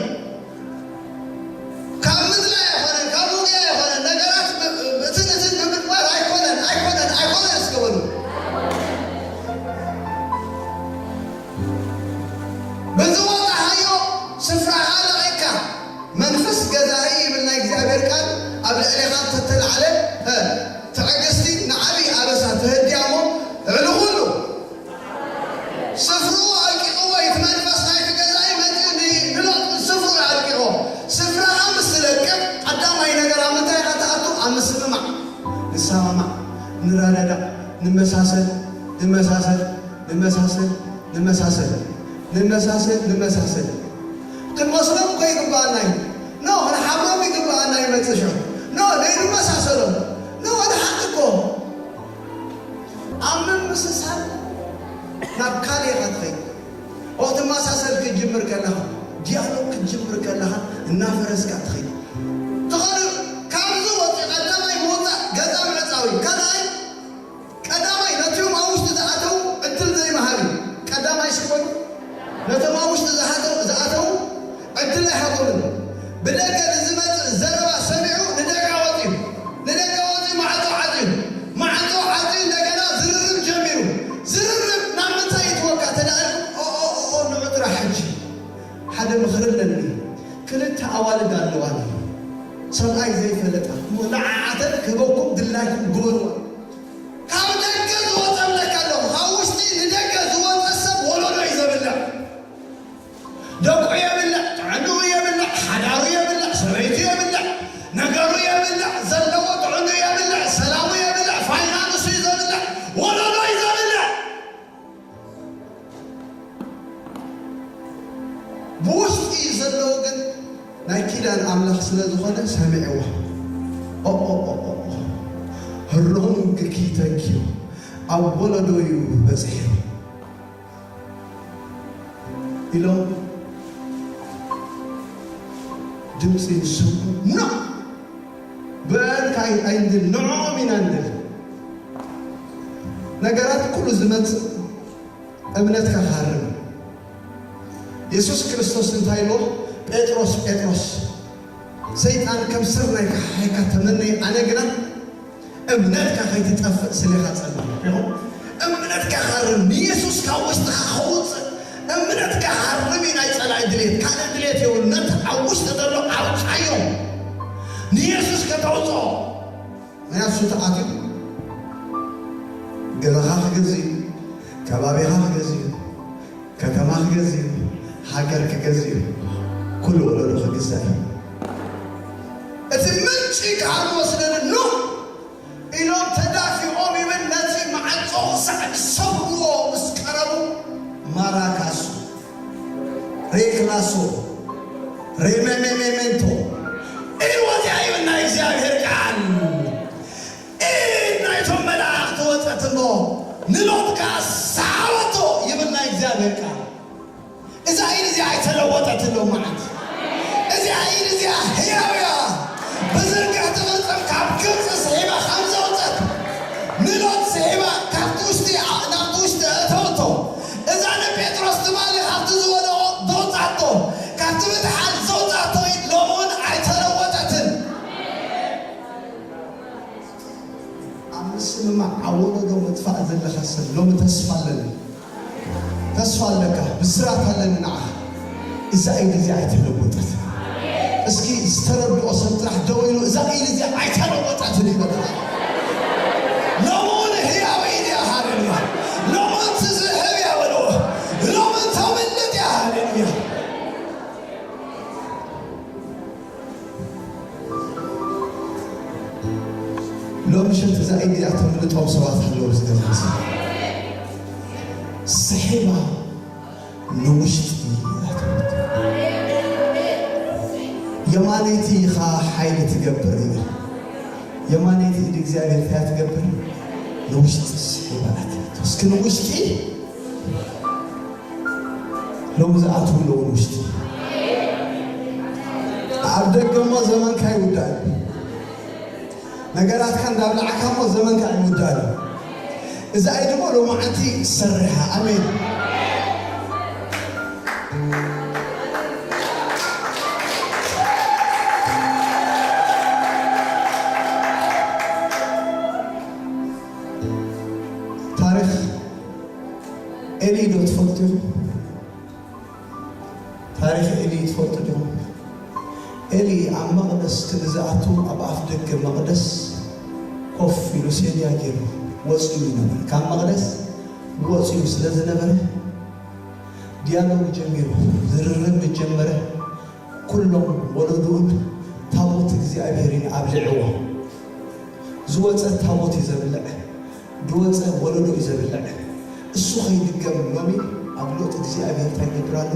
ካብ ምድላይ ኣይኮነን፣ ካብ ውግእ ኣይኮነን፣ ነገራት ብ-፣ ብእትን እትን ብምግባር ኣይኮነን፣ ኣይኮነን፣ ኣይኮነን እስከ በሉ። ብዝወጣሃዮ ስፍራኻ ለቒቕካ፣ መንፈስ ገዛኢ ይብል ናይ እግዚኣብሔር ቃል፣ ኣብ ልዕሌኻ እንተተላዕለ፣ እ፣ ትዕግስቲ ንዓብዪ ኣበሳ ትህድያ እሞ፣ ልዕሊ ኩሉ ስፍርኡ ኣልቂቕዎ እዩ። እቲ መንፈስ ናይቲ ገዛኢ መፂኡ ን-፣ ንሎጥ ስፍርኡ ኣልቂቕዎ። ስፍራኻ ምስ ትለቅቕ፣ ቀዳማይ ነገር ኣብ ምንታይ ኢኻ ትኣቱ? ኣብ ምስምማዕ። ንሰማማዕ፣ ንረዳዳእ፣ ንመሳሰል፣ ንመሳሰል፣ ንመሳሰል፣ ንመሳሰል፣ ንመሳሰል፣ ንመሳሰል። ክንመስሎም እኮ ይግብኣና እዩ። ኖ፣ ክንሓብሮም ይግብኣና እዩ መፅእ ሽዑ። ኖ፣ ነይንመሳሰሎም። ኖ፣ ንሓቂ እኮ። ኣብ ምምስሳል ናብ ካልእ ኢኻ ትኸይድ። ወቅቲ ማሳሰል ክትጅምር ከለኻ፣ ዲያሎግ ክትጅምር ከለኻ እናፈረስካ ትኸይድ። ትኸዱ ካብዚ ወፂ ቀዳማይ ምውፃእ ገዛ ምዕፃው እዩ። ካልኣይ፣ ቀዳማይ ነቲኦም ኣብ ውሽጢ ዝኣተው ዕድል ዘይምሃብ እዩ። ቀዳማይ ሽኮር ነቶም ኣብ ውሽጢ ዝሃተው-፣ ዝኣተው ዕድል ኣይሃቦምን። ብደገ ንዝመጽእ ዘረባ ሰሚዑ ንደጋ ወጺኡ፣ ንደጋ ወጺኡ ማዕጾ ዓጽዩ፣ ማዕጾ ዓጽዩ እንደገና ዝርርብ ጀሚሩ። ዝርርብ ናብ ምንታይ ይእትወካ ተዳእልኩም? ኦ፣ ኦ፣ ኦ፣ ኦ፣ ንዑ ጥራሕ ሕጂ። ሓደ ምኽሪ ኣለኒ። ክልተ ኣዋልድ ኣለዋኒ። ሰብኣይ ዘይፈለጣ። እሞ ንዓዓተን ክህበኩም ድላይኩም ግበርዋ። ካብ ደገ ዝወጸ እብለካ ኣለኹ። ካብ ውሽጢ ንደገ ዝወጸ ሰብ ወለዶ እዩ ዘብልዕ። ደቁ የብልዕ፣ ጥዕንኡ የብልዕ፣ ሓዳሩ የብልዕ፣ ሰበይቱ የብልዕ፣ ነገሩ የብልዕ፣ ዘለዎ ጥዕንኡ የብልዕ፣ ሰላሙ የብልዕ፣ ፋይናንሱ እዩ ዘብልዕ፣ ወለዶ እዩ ዘብልዕ። ብውሽጢ እዩ ዘለዎ ግን ናይ ኪዳን ኣምላኽ ስለ ዝኾነ ሰሚዕዎ። ኦ፣ ኦ፣ ኦ፣ ኦ፣ ኦ። ህሮም ግኪ ተንኪዩ ኣብ ወለዶ እዩ በጺሑ። ኢሎም ድምፂ ይሰምዑ። ኖ! ብኣንካ ኣይ-፣ ኣይንድል፣ ንዕኦም ኢና ንድል። ነገራት ኩሉ ዝመፅእ እምነትካ ክሃርም። የሱስ ክርስቶስ እንታይ ኢልዎ? "ጴጥሮስ፣ ጴጥሮስ፣ ሰይጣን ከም ስርናይ ክሓሕየካ ተመነየ፣ ኣነ ግና እምነትካ ከይትጠፍእ ስሌኻ ጸልእ." ሪኹም? እምነትካ ክሃርም፣ ንየሱስ ካብ ውሽጥኻ ከውጽእ። እምነትካ ክሃርም እዩ ናይ ጸላኢ ድሌት። ካልእ ድሌት የብሉ። ነቲ ኣብ ውሽጢ ዘሎ ኣውጻዮ። ንየሱስ ከተውጽኦ። ምኽንያቱ እሱ ተኣትዩ ገዛኻ ክገዝእ እዩ፣ ከባቢኻ ክገዝእ እዩ፣ ከተማ ክገዝእ እዩ፣ ሃገር ክገዝእ እዩ፣ ኩሉ ወለዶ ክግዛእ እዩ። እቲ ምንጪ ክሃርሞ ስለ ኖህ ኢሎም ተዳፊኦም ይብል። ነቲ መዓጾ ክሳዕ ዝሰብርዎ ምስ ቀረቡ ማራካሱ ሬክላሶ፣ ሬሜሜሜሜንቶ፣ ኢድ ወፂኣ ይብል ናይ እግዚኣብሔር ቃል። ኢድ ናይቶም መላእኽቲ ወፀት እሞ ንሎጥ ከኣ ሰሓበቶ ይብል ናይ እግዚኣብሔር ቃል። እዛ ኢድ እዚኣ ኣይተለወጠትን ሎም መዓልቲ። እዚኣ ኢድ እዚኣ ህያው እያ። ብዝርግሕቲ ቅርጽም ካብ ግብፂ ስሒባ ከም ዘውፀት ንሎጥ ስሒባ ካብቲ ውሽጢ ናብቲ ውሽጢ እተወቶ። እዛ ንጴጥሮስ ትማሊ ካብቲ ዝወደቖ ዘውጻቶ፣ ካብቲ ምትሓት ዘውጻቶ ኢድ ሎሚ እውን ኣይተለወጠትን። ኣብ ምስምማዕ ኣብ ወለዶ ምጥፋእ ዘለኻ ሰብ ሎሚ ተስፋ ኣለኒ። ተስፋ ኣለካ፣ ብስራት ኣለኒ ንዓኻ። እዛ ኢድ እዚኣ ኣይተለወጠትን። እስኪ ዝተረድኦ ሰብ ጥራሕ ደው ኢሉ እዛ ኢድ እዚኣ ኣይተለወጠትን ይበል። ሎሚ እውን ህያው ኢድ እያ፣ ሃሌሉያ። ሎሚ እውን ትዝህብ እያ በልዎ። ሎሚ እውን ተምልጥ እያ፣ ሃሌሉያ። ሎሚ ምሸት እዛ ኢድ እዚኣ ተምልጦም ሰባት ኣለዉ። ዝገርም ሰብ ስሒባ ንውሽጢ ኣትወት። የማነይቲ ኢኻ ሓይሊ ትገብር ይብል። የማነይቲ ኢድ እግዚኣብሔር እንታይ ትገብር? ንውሽጢ ስሒባ ኣትወት። እስኪ ንውሽጢ ሎም ዝኣትዉ ኣለዉ ንውሽጢ። ኣብ ደገ እሞ ዘመንካ ይውዳእ። ነገራትካ እንዳብላዕካ እሞ ዘመንካ ይውዳእ። እዛ ኢድ እሞ ሎማዓንቲ ሰሪሓ። ኣሜን። ታሪኽ ኤሊ ዶ ትፈልጡ? ታሪኽ ኤሊ ትፈልጡ ዲኹም? ኤሊ ኣብ መቕደስ ክልዝኣቱ ኣብ ኣፍ ደገ መቕደስ ኮፍ ኢሉ ሴድያ ገይሩ ወፂኡ ይነበረ። ካብ መቕደስ ወፂኡ ስለ ዝነበረ ዲያሎግ ጀሚሩ፣ ዝርርብ ጀመረ። ኩሎም ወለድኡን ታቦት እግዚኣብሔርን ኣብሊዕዎ። ዝወፀ ታቦት እዩ ዘብልዕ፣ ዝወፀ ወለዶ እዩ ዘብልዕ። እሱ ከይድገም ሎሚ ኣብ ሎጥ እግዚኣብሔር እንታይ ይገብር ኣሎ?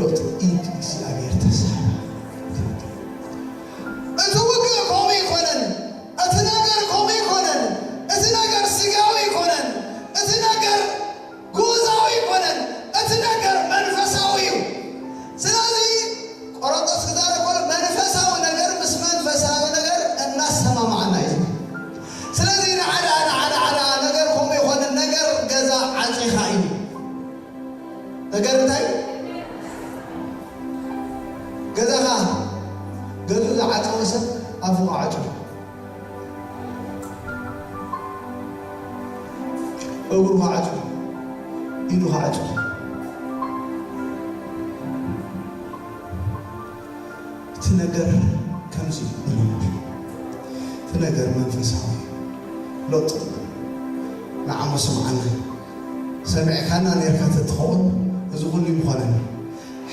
ሎጥ ኢድ እግዚኣብሔር ተሳሕባ። እቲ ውግእ ከምኡ ይኮነን፣ እቲ ነገር ከምኡ ይኮነን፣ እቲ ነገር ስጋዊ ይኮነን፣ እቲ ነገር ጉዛዊ ይኮነን፣ እቲ ነገር መንፈሳዊ እዩ። ስለዚ ቆሮንቶስ ክዛረብ ከሎ መንፈሳዊ ነገር ምስ መንፈሳዊ ነገር እናሰማማዕና እዩ። ስለዚ ንዓዳ ንዓዳ ዓዳ ነገር ከምኡ ይኮነን፣ ነገር ገዛ ዓፂኻ እዩ። ነገር እንታይ? ገዛኻ ገዙ ዝዓፀወ ሰብ ኣፉ ዓፁ። እግሩ ክዓጹ፣ ኢዱ ክዓጹ። እቲ ነገር ከምዚ እዩ። እቲ ነገር መንፈሳዊ እዩ። ሎጥ ንዓሞ ስምዓና። ሰሚዕካና ኔርካ ተትኸውን እዚ ኩሉ ይምኾነን።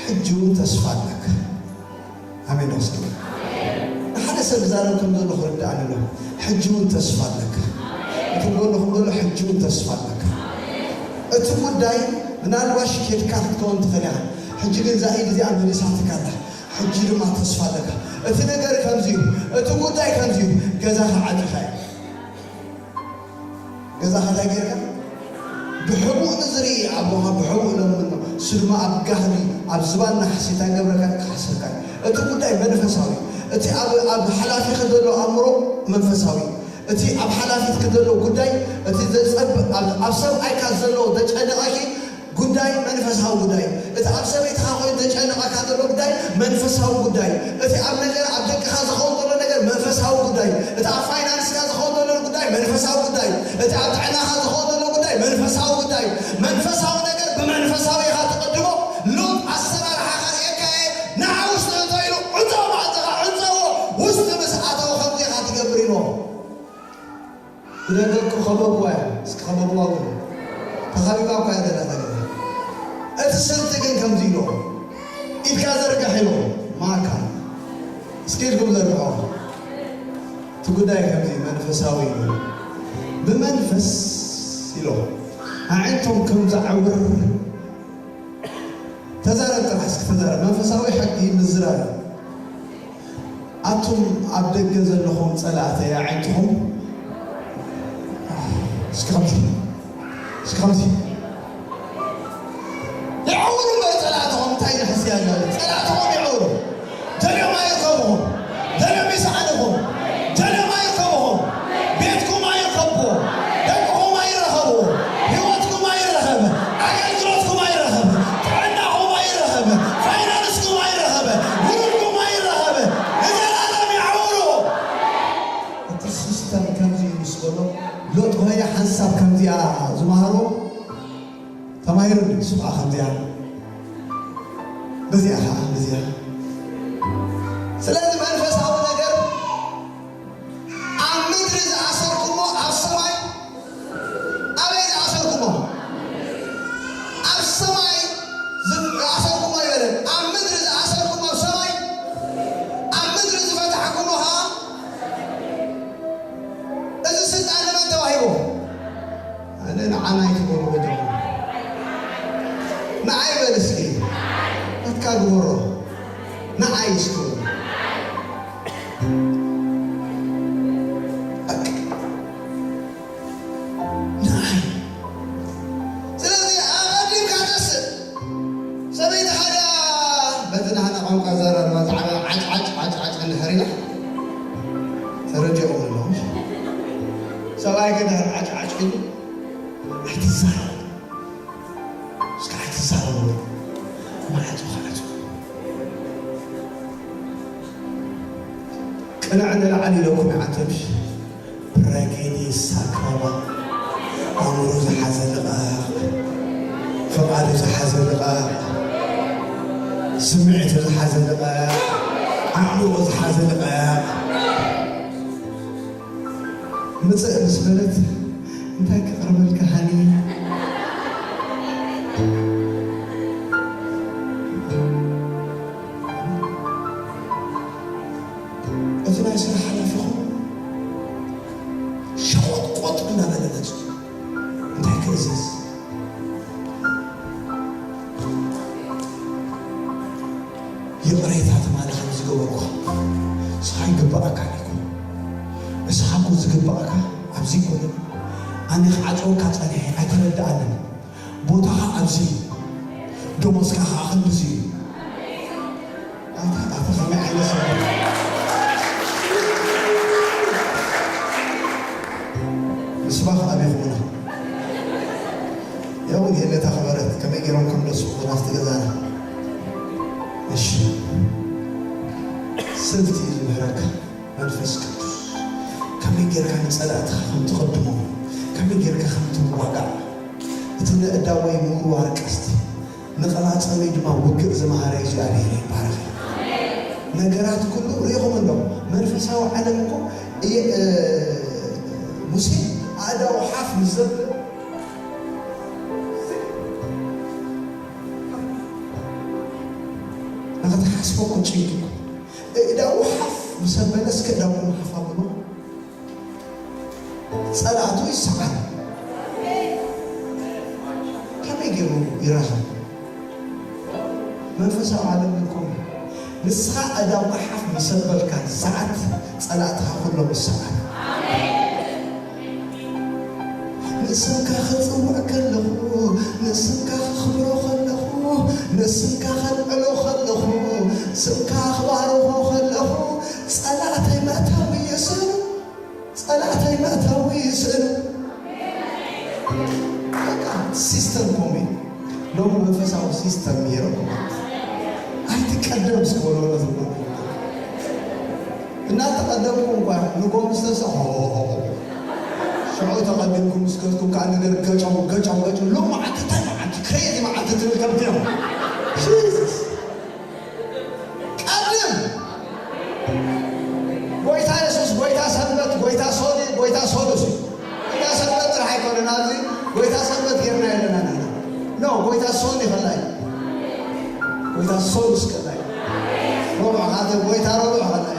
ሕጂ እውን ተስፋ ኣለካ። ኣሜን ዶ ክሰማ? ንሓደ ሰብ ዝዛረብ ከም ዘሎ ክርድኣኒ ኣሎ። ሕጂ እውን ተስፋ ኣለካ። እቲ ዘለኹም ዘሎ ሕጂ እውን ተስፋ ኣለካ። እቲ ጉዳይ ምናልባሽ ኬድካ ክትከውን ትኽእል ኢኻ። ሕጂ ግን እዛ ኢድ እዚኣ መሊሳትካ ኣላ። ሕጂ ድማ ተስፋ ኣለካ። እቲ ነገር ከምዚ እዩ። እቲ ጉዳይ ከምዚ እዩ። ገዛኻ ዓጺኻ እዩ። ገዛኻ እንታይ ጌርካ? ብሕቡእ ንዝርኢ ኣቦኻ ብሕቡእ ለምኖ። እሱ ድማ ኣብ ጋህዲ፣ ኣብ ዝባን ናሕሲ እንታይ ገብረካ? ክሓስረካ እዩ። እቲ ጉዳይ መንፈሳዊ እዩ። እቲ ኣብ፣ ኣብ ሓላፊኺ ዘሎ ኣእምሮ መንፈሳዊ እዩ። እቲ ኣብ ሓላፊትኪ ዘሎ ጉዳይ፣ እቲ ዘጸብ-፣ ኣብ፣ ኣብ ሰብኣይካ ዘሎ ዘጨነቐኪ ጉዳይ መንፈሳዊ ጉዳይ፣ እቲ ኣብ ሰበይትኻ ኮይኑ ዘጨነቐካ ዘሎ ጉዳይ መንፈሳዊ ጉዳይ፣ እቲ ኣብ ነገር፣ ኣብ ደቅኻ ዝኸውን ዘሎ ነገር መንፈሳዊ ጉዳይ፣ እቲ ኣብ ፋይናንስካ ዝኸውን ዘሎ ጉዳይ መንፈሳዊ ጉዳይ፣ እቲ ኣብ ጥዕናኻ ዝኸውን ዘሎ ጉዳይ መንፈሳዊ ጉዳይ። መንፈሳዊ ነገር ብመንፈሳዊ ኢኻ ትቕድሞ። ሎጥ ኣሰራርሓኻ ርእየካ እየ፣ ንዓ ውሽጢ እቶ ኢሉ ዕጾ፣ ማዕጾኻ ዕጸዎ፣ ውሽጢ ምስ ኣተወ ከምዚ ኢኻ ትገብር ኢልዎ። ብደገ እኮ ከበብዋ እያ። እስኪ ከበብዋ በሉ። ተኸቢባ እኮ እያ ዘላ እዛ ገዛ። እቲ ስልቲ ግን ከምዚ ኢሎ፣ ኢድካ ዘርግሕ ኢሎ፣ ማካ። እስኪ ኢድኩም ዘርግሖ። እቲ ጉዳይ ከምዚ መንፈሳዊ ኢሎ። ብመንፈስ ኢሎ። ኣዒንቶም ከም ዘዕውር ተዛረብ ጥራሕ እስኪ ተዛረብ። መንፈሳዊ ሓቂ ምዝራብ እዩ። ኣቱም ኣብ ደገ ዘለኹም ጸላእተይ ኣዒንትኹም እስኪ ከምዚ፣ እስኪ ከምዚ የዕውሩ እምበር ጸላእትኹም እንታይ ንሕስያ ኣሎ? ጸላእትኹም የዕውሩ። ደልዮም ኣይርከብኹም። ደልዮም ይስኣንኹም። ደልዮም ኣይርከብኹም። ቤትኩም ኣይርከብዎ። ደቅኹም ኣይረኸብዎ። ህይወትኩም ኣይረኸብ። ኣገልግሎትኩም ኣይረኸብ። ጥዕናኹም ኣይረኸብ። ፋይናንስኩም ኣይረኸብ። ውሉድኩም ኣይረኸብ። ንዘላለም ይዓውሩ። እቲ ሲስተም ከምዚ እዩ ምስ በሎ፣ ሎጥ ሆየ ሓንሳብ ከምዚኣ ዝመሃሮ ተማሂሩ እንዲ፣ ንሱ ከዓ ከምዚኣ፣ በዚኣ ከዓ በዚኣ። ስለዚ መንፈሳዊ ነገር ኣብ ምድሪ ዝኣሰርኩሞ ኣብ ሰማይ፣ ኣበይ ዝኣሰርኩሞ? ኣብ ሰማይ ዝ-፣ ዝኣሰርኩሞ ይበለ። ኣብ ምድሪ ዝኣሰርኩሞ ኣብ ሰማይ፣ ኣብ ምድሪ ዝፈታሕኩሞ ከዓ፣ እዚ ስልጣን ንመን ተዋሂቡ? ኣነ ንዓና ኣይትበሉ በጃኹም። ንዓይ በል እስኪ። ናትካ ግበሮ። ንዓይ እስኪ በሉ። በቃ። ንዓይ። ስለዚ ኣቐዲምካ ተስእ። ሰበይትኻ ድኣ በቲ ናህና ቋንቋ ኣዘራርባ ዛዕባ ዓጭ ዓጭ ዓጭ ዓጭ እንድሕር ኢላ ተረዲእኩም ኣለኹም። ሰብኣይኪ ድሕር ዓጭ ዓጭ ኢሉ ኣይትዛረቡ። እስከ ኣይትዛረቡ። ማዕጾ ክዓጹ። ቅንዕ ንላዕሊ ኢለኩም ይዓተብሽ። ብራጌዲ ሳክራባ። ኣእምሮ ዝሓዘ ልቓቕ። ፍቓዱ ዝሓዘ ልቓቕ። ስምዒቱ ዝሓዘ ልቓቕ። ኣእምሮ ዝሓዘ ልቓቕ። ምጽእ ምስ በለት፣ እንታይ ክቕርበልካ ሃኒ? እቲ ናይ ስራሕ ሓላፊኹም ሸቖጥቆጥ እናበለ መጽኡ። እንታይ ክእዝዝ? ይቕሬታ ትማሊ ከም ዝገበርኩ፣ ንስኻ ይግባኣካ እኮ። ንስኻ እኮ ዝግባኣካ ኣብዚ እኮ። ኣነ ክዓጽወካ ጸኒሐ ኣይተረድኣንን። ቦታኻ ኣብዚ እዩ። ደሞዝካ ኸዓ ክንድዚ እዩ። ኣታ፣ ኣታ ከመይ ዓይነት ሰብ እዩ? ንስባ ኸዓ ኣበይ ኹምና? ያው የለ ተኸበረት፣ ከመይ ገይሮም ከም ደስኹ ናብቲ ገዛና። እሺ። ስልቲ እዩ ዝምህረካ መንፈስ ቅዱስ። ከመይ ጌርካ ንጸላእትኻ ከም ትቕድሞ፣ ከመይ ጌርካ ከም ትዋጋእ፣ እቲ ነእዳወይ ምውርዋር ቀስቲ፣ ንቐላጸመይ ድማ ውግእ ዝመሃረ እግዚኣብሔር ይባረኽ። ነገራት ኩሉ ርኢኹም እንዶ፣ መንፈሳዊ ዓለም እኮ እየ፣ እ፣ ሙሴ ኣእዳዉ ሓፍ ምስ ዘብል ንኽትሓስቦ እኮ ጭንቂ እኮ። እእዳዉ ሓፍ ምስ ኣበለ፣ እስከ እዳውኩም ሓፍ ኣብሎ። ጸላእቱ ይሰዓር። ከመይ ገይሩ ይራኸብ? መንፈሳዊ ዓለም እንኮም ንስኻ እዳውካ ሓፍ ምስ ኣበልካ ሰዓት፣ ጸላእትኻ ኩሎም ይሰዓር። ንስምካ ክጽውዕ ከለኹ፣ ንስምካ ከኽብሮ ከለኹ፣ ንስምካ ከልዕሎ ከለኹ፣ ስምካ ክባርኾ ከለኹ፣ ጸላእተይ መእተዊ እዩ ስም፣ ጸላእተይ ሎም መንፈሳዊ ሲስተም ነይረኩም ኣይትቀደም እስክበሎ ነዝብሎ እናተቐደምኩም እኳ ንጎም ዝተሰ ሽዑ ተቐዲምኩም እስከትኩም ከዓ ነገር ገጮም ገጮም ገጮም ሎም መዓልቲ እንታይ መዓልቲ ክሬዚ መዓልቲ ትብል ከምትዮም ጂሱስ ቀድም ጎይታ የሱስ ጎይታ ሰንበት ጎይታ ሶኒ ጎይታ ሶሉስ ጎይታ ሰንበት ጥራሕ ኣይኮነን ኣብዚ ጎይታ ሰንበት ጌርና የለና ኖ ጎይታ ሶኒ ከላይ ጎይታ ሶሉስ ከላይ ሮብዕ ካተ ጎይታ ሮብዕ ከላይ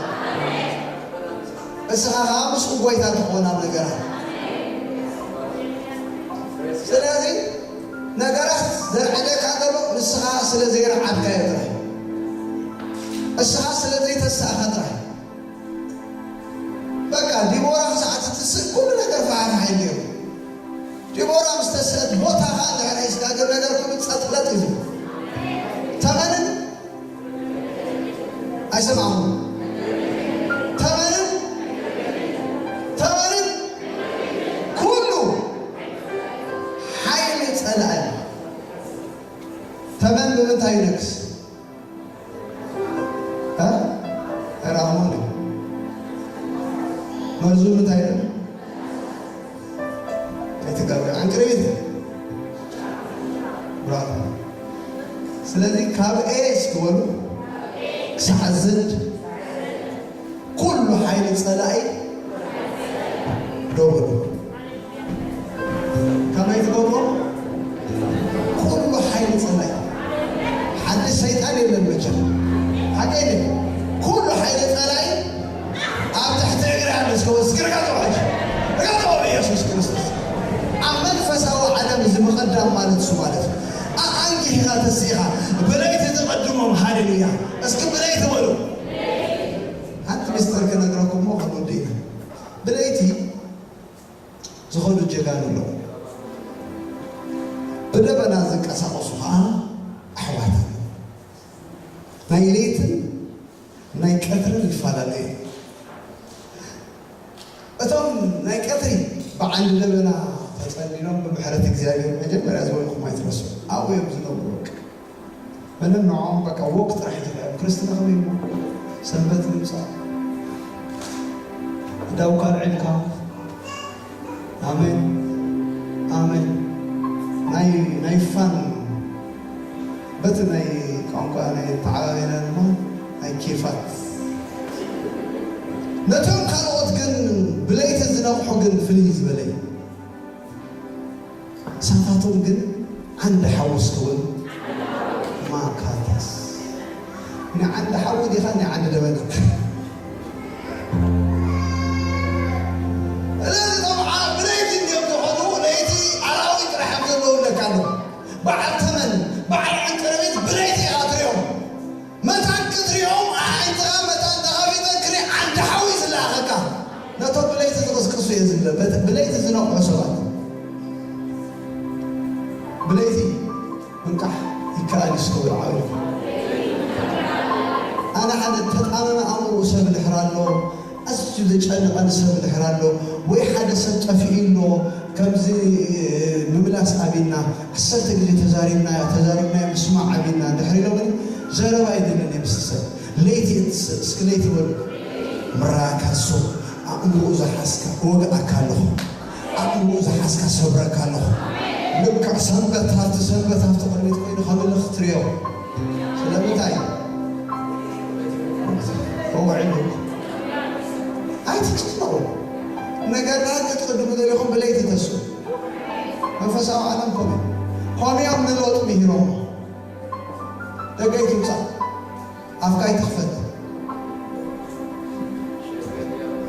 እስኻ ከዓ ምስኡ ጎይታ ትኾን ኣብ ነገራት ስለዚ ነገራት ዘርዕደካ ዘሎ ንስኻ ስለ ዘይረዓድካዮ ጥራሕ እስኻ ስለ ዘይተሳእኻ ጥራሕ በቃ ዲቦራ ክሳዕ ትትስእ ኩሉ ነገር ፈሓፍሓይ ነይሩ ዲቦራ ምስ ተስአት ቦታኻ እንድሕር ሒዝካ ግን ነገር ኩሉ ጸጥለጥ እዩ ተመንን ኣይሰማኹም ተመንን ተመንን ኩሉ ሓይሊ ጸላኢ ተመን ብምንታይ ይነግስ ኣይረኣኹም መርዙ ምንታይ ይነግስ ኣይትጋገ ዕንቅርቢት ብራታ ስለዚ ካብ ኤ እስክበሉ ክሳዕ ዝድ ኩሉ ሓይሊ ጸላኢ ደው በሉ ከመይ ትገብሮ ኩሉ ሓይሊ ጸላኢ ሓድሽ ሰይጣን የለን መቸም ሓቀይ ኩሉ ሓይሊ ጸላኢ ኣብ ትሕቲ እግሪ ኣለ እስከ ወስኪ ርገጦ ሕጂ ርገጦ ብኢየሱስ ክርስቶስ ኣብ መንፈሳዊ ዓለም እዚ ምቕዳም ማለት እሱ ማለት እዩ ኣኣንጊህኻ ተሲኻ ብለይቲ ትቐድሞም ሃሌሉያ እስኪ ብለይቲ በሉ ሓንቲ ሚስጥር ክነግረኩም ሞ ክንውዲ ኢና ብለይቲ ዝኸዱ ጀጋኑ ኣለዉ ብደበና ዝንቀሳቐሱ ከዓ ኣሕዋት ኣለዉ ናይ ለይትን ናይ ቀትርን ይፈላለዩ እቶም ናይ ቀትሪ ብዓንዲ ደበና ተጸሊሎም ብምሕረት እግዚኣብሔር መጀመርያ ዝበልኩም ኣይትረሱ ኣብኡ እዮም ዝነብሩ በቃ ምንም ንዖም በቃ ወቅ ጥራሕ ይትረኣዮም ክርስትና ከመይ እሞ ሰንበት ንምጻእ ዳውካ ኣልዒልካ ኣሜን ኣሜን ናይ ናይ ፋን በቲ ናይ ቋንቋ ናይ ተዓባቢና ድማ ናይ ኬፋት ነቶም ካልኦት ግን ብለይቲ ዝነቕሑ ግን ፍልይ ዝበለ እዩ ሳታቶም ግን ዓንዲ ሓውስ ክውን ማካተስ ንዓንዲ ሓዊ ዲኻ ንዓንዲ ደበና ስለዚ እቶም ብለይቲ እንዲዮም ዝኾኑ ለይቲ ኣራዊት ጥራሕ እዮም ዘለዉ ለካ ኣሎ በዓል ተመን በዓል ዕንቅርቢት ብለይቲ ኢኻ ትሪኦም መታን ክትሪኦም ኣዒንትኻ መታን ተኸፊተን ክርኢ ዓንዲ ሓዊ ዝለኣኸካ ነቶም ብለይቲ ዝቕስቅሱ እየ ዝብለ ብለይቲ ዝነቕሑ ሰባት ብለይቲ ምንቃሕ ይከኣል እዩ ዝከበሉ ዓብዩ ኣነ ሓደ ተጣመመ ኣእምሮ ሰብ ድሕር ኣሎ ኣዝዩ ዘጨንቐኒ ሰብ ድሕር ኣሎ ወይ ሓደ ሰብ ጠፊኡ ኣሎ ከምዚ ምምላስ ኣብና ዓሰርተ ግዜ ተዛሪብናዮ ተዛሪብናዮ ምስማዕ ኣብና ድሕር ኢሎምኒ ዘረባ ይደለኒ ምስ ሰብ ለይቲ እትስእ እስኪ ለይቲ በሉ ምራካሶ ኣእምሮ ዝሓዝካ ክወግኣካ ኣለኹ ኣእምሮ ዝሓዝካ ሰብረካ ኣለኹ ልክዕ ሰንበት ሃብቲ ሰንበት ሃብቲ ቅድሚት ኮይኑ ከምልኽ ትሪኦ ስለምንታይ ወውዒሉ ኣይትጭነቑ ነገርና ክትቅድሙ ደሊኹም ብለይቲ ተስኡ መንፈሳዊ ዓለም ኮነ ኮንዮም ንሎጥ ምሂሮሞ ደገይ ትውፃእ ኣፍካ ኣይትኽፈት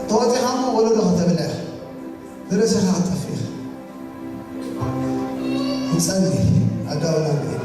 ተወፂኻ እሞ ወለዶ ከተብልዕ ርእስኻ ክትጠፍእ ኢኻ ንጸሊ ኣዳውና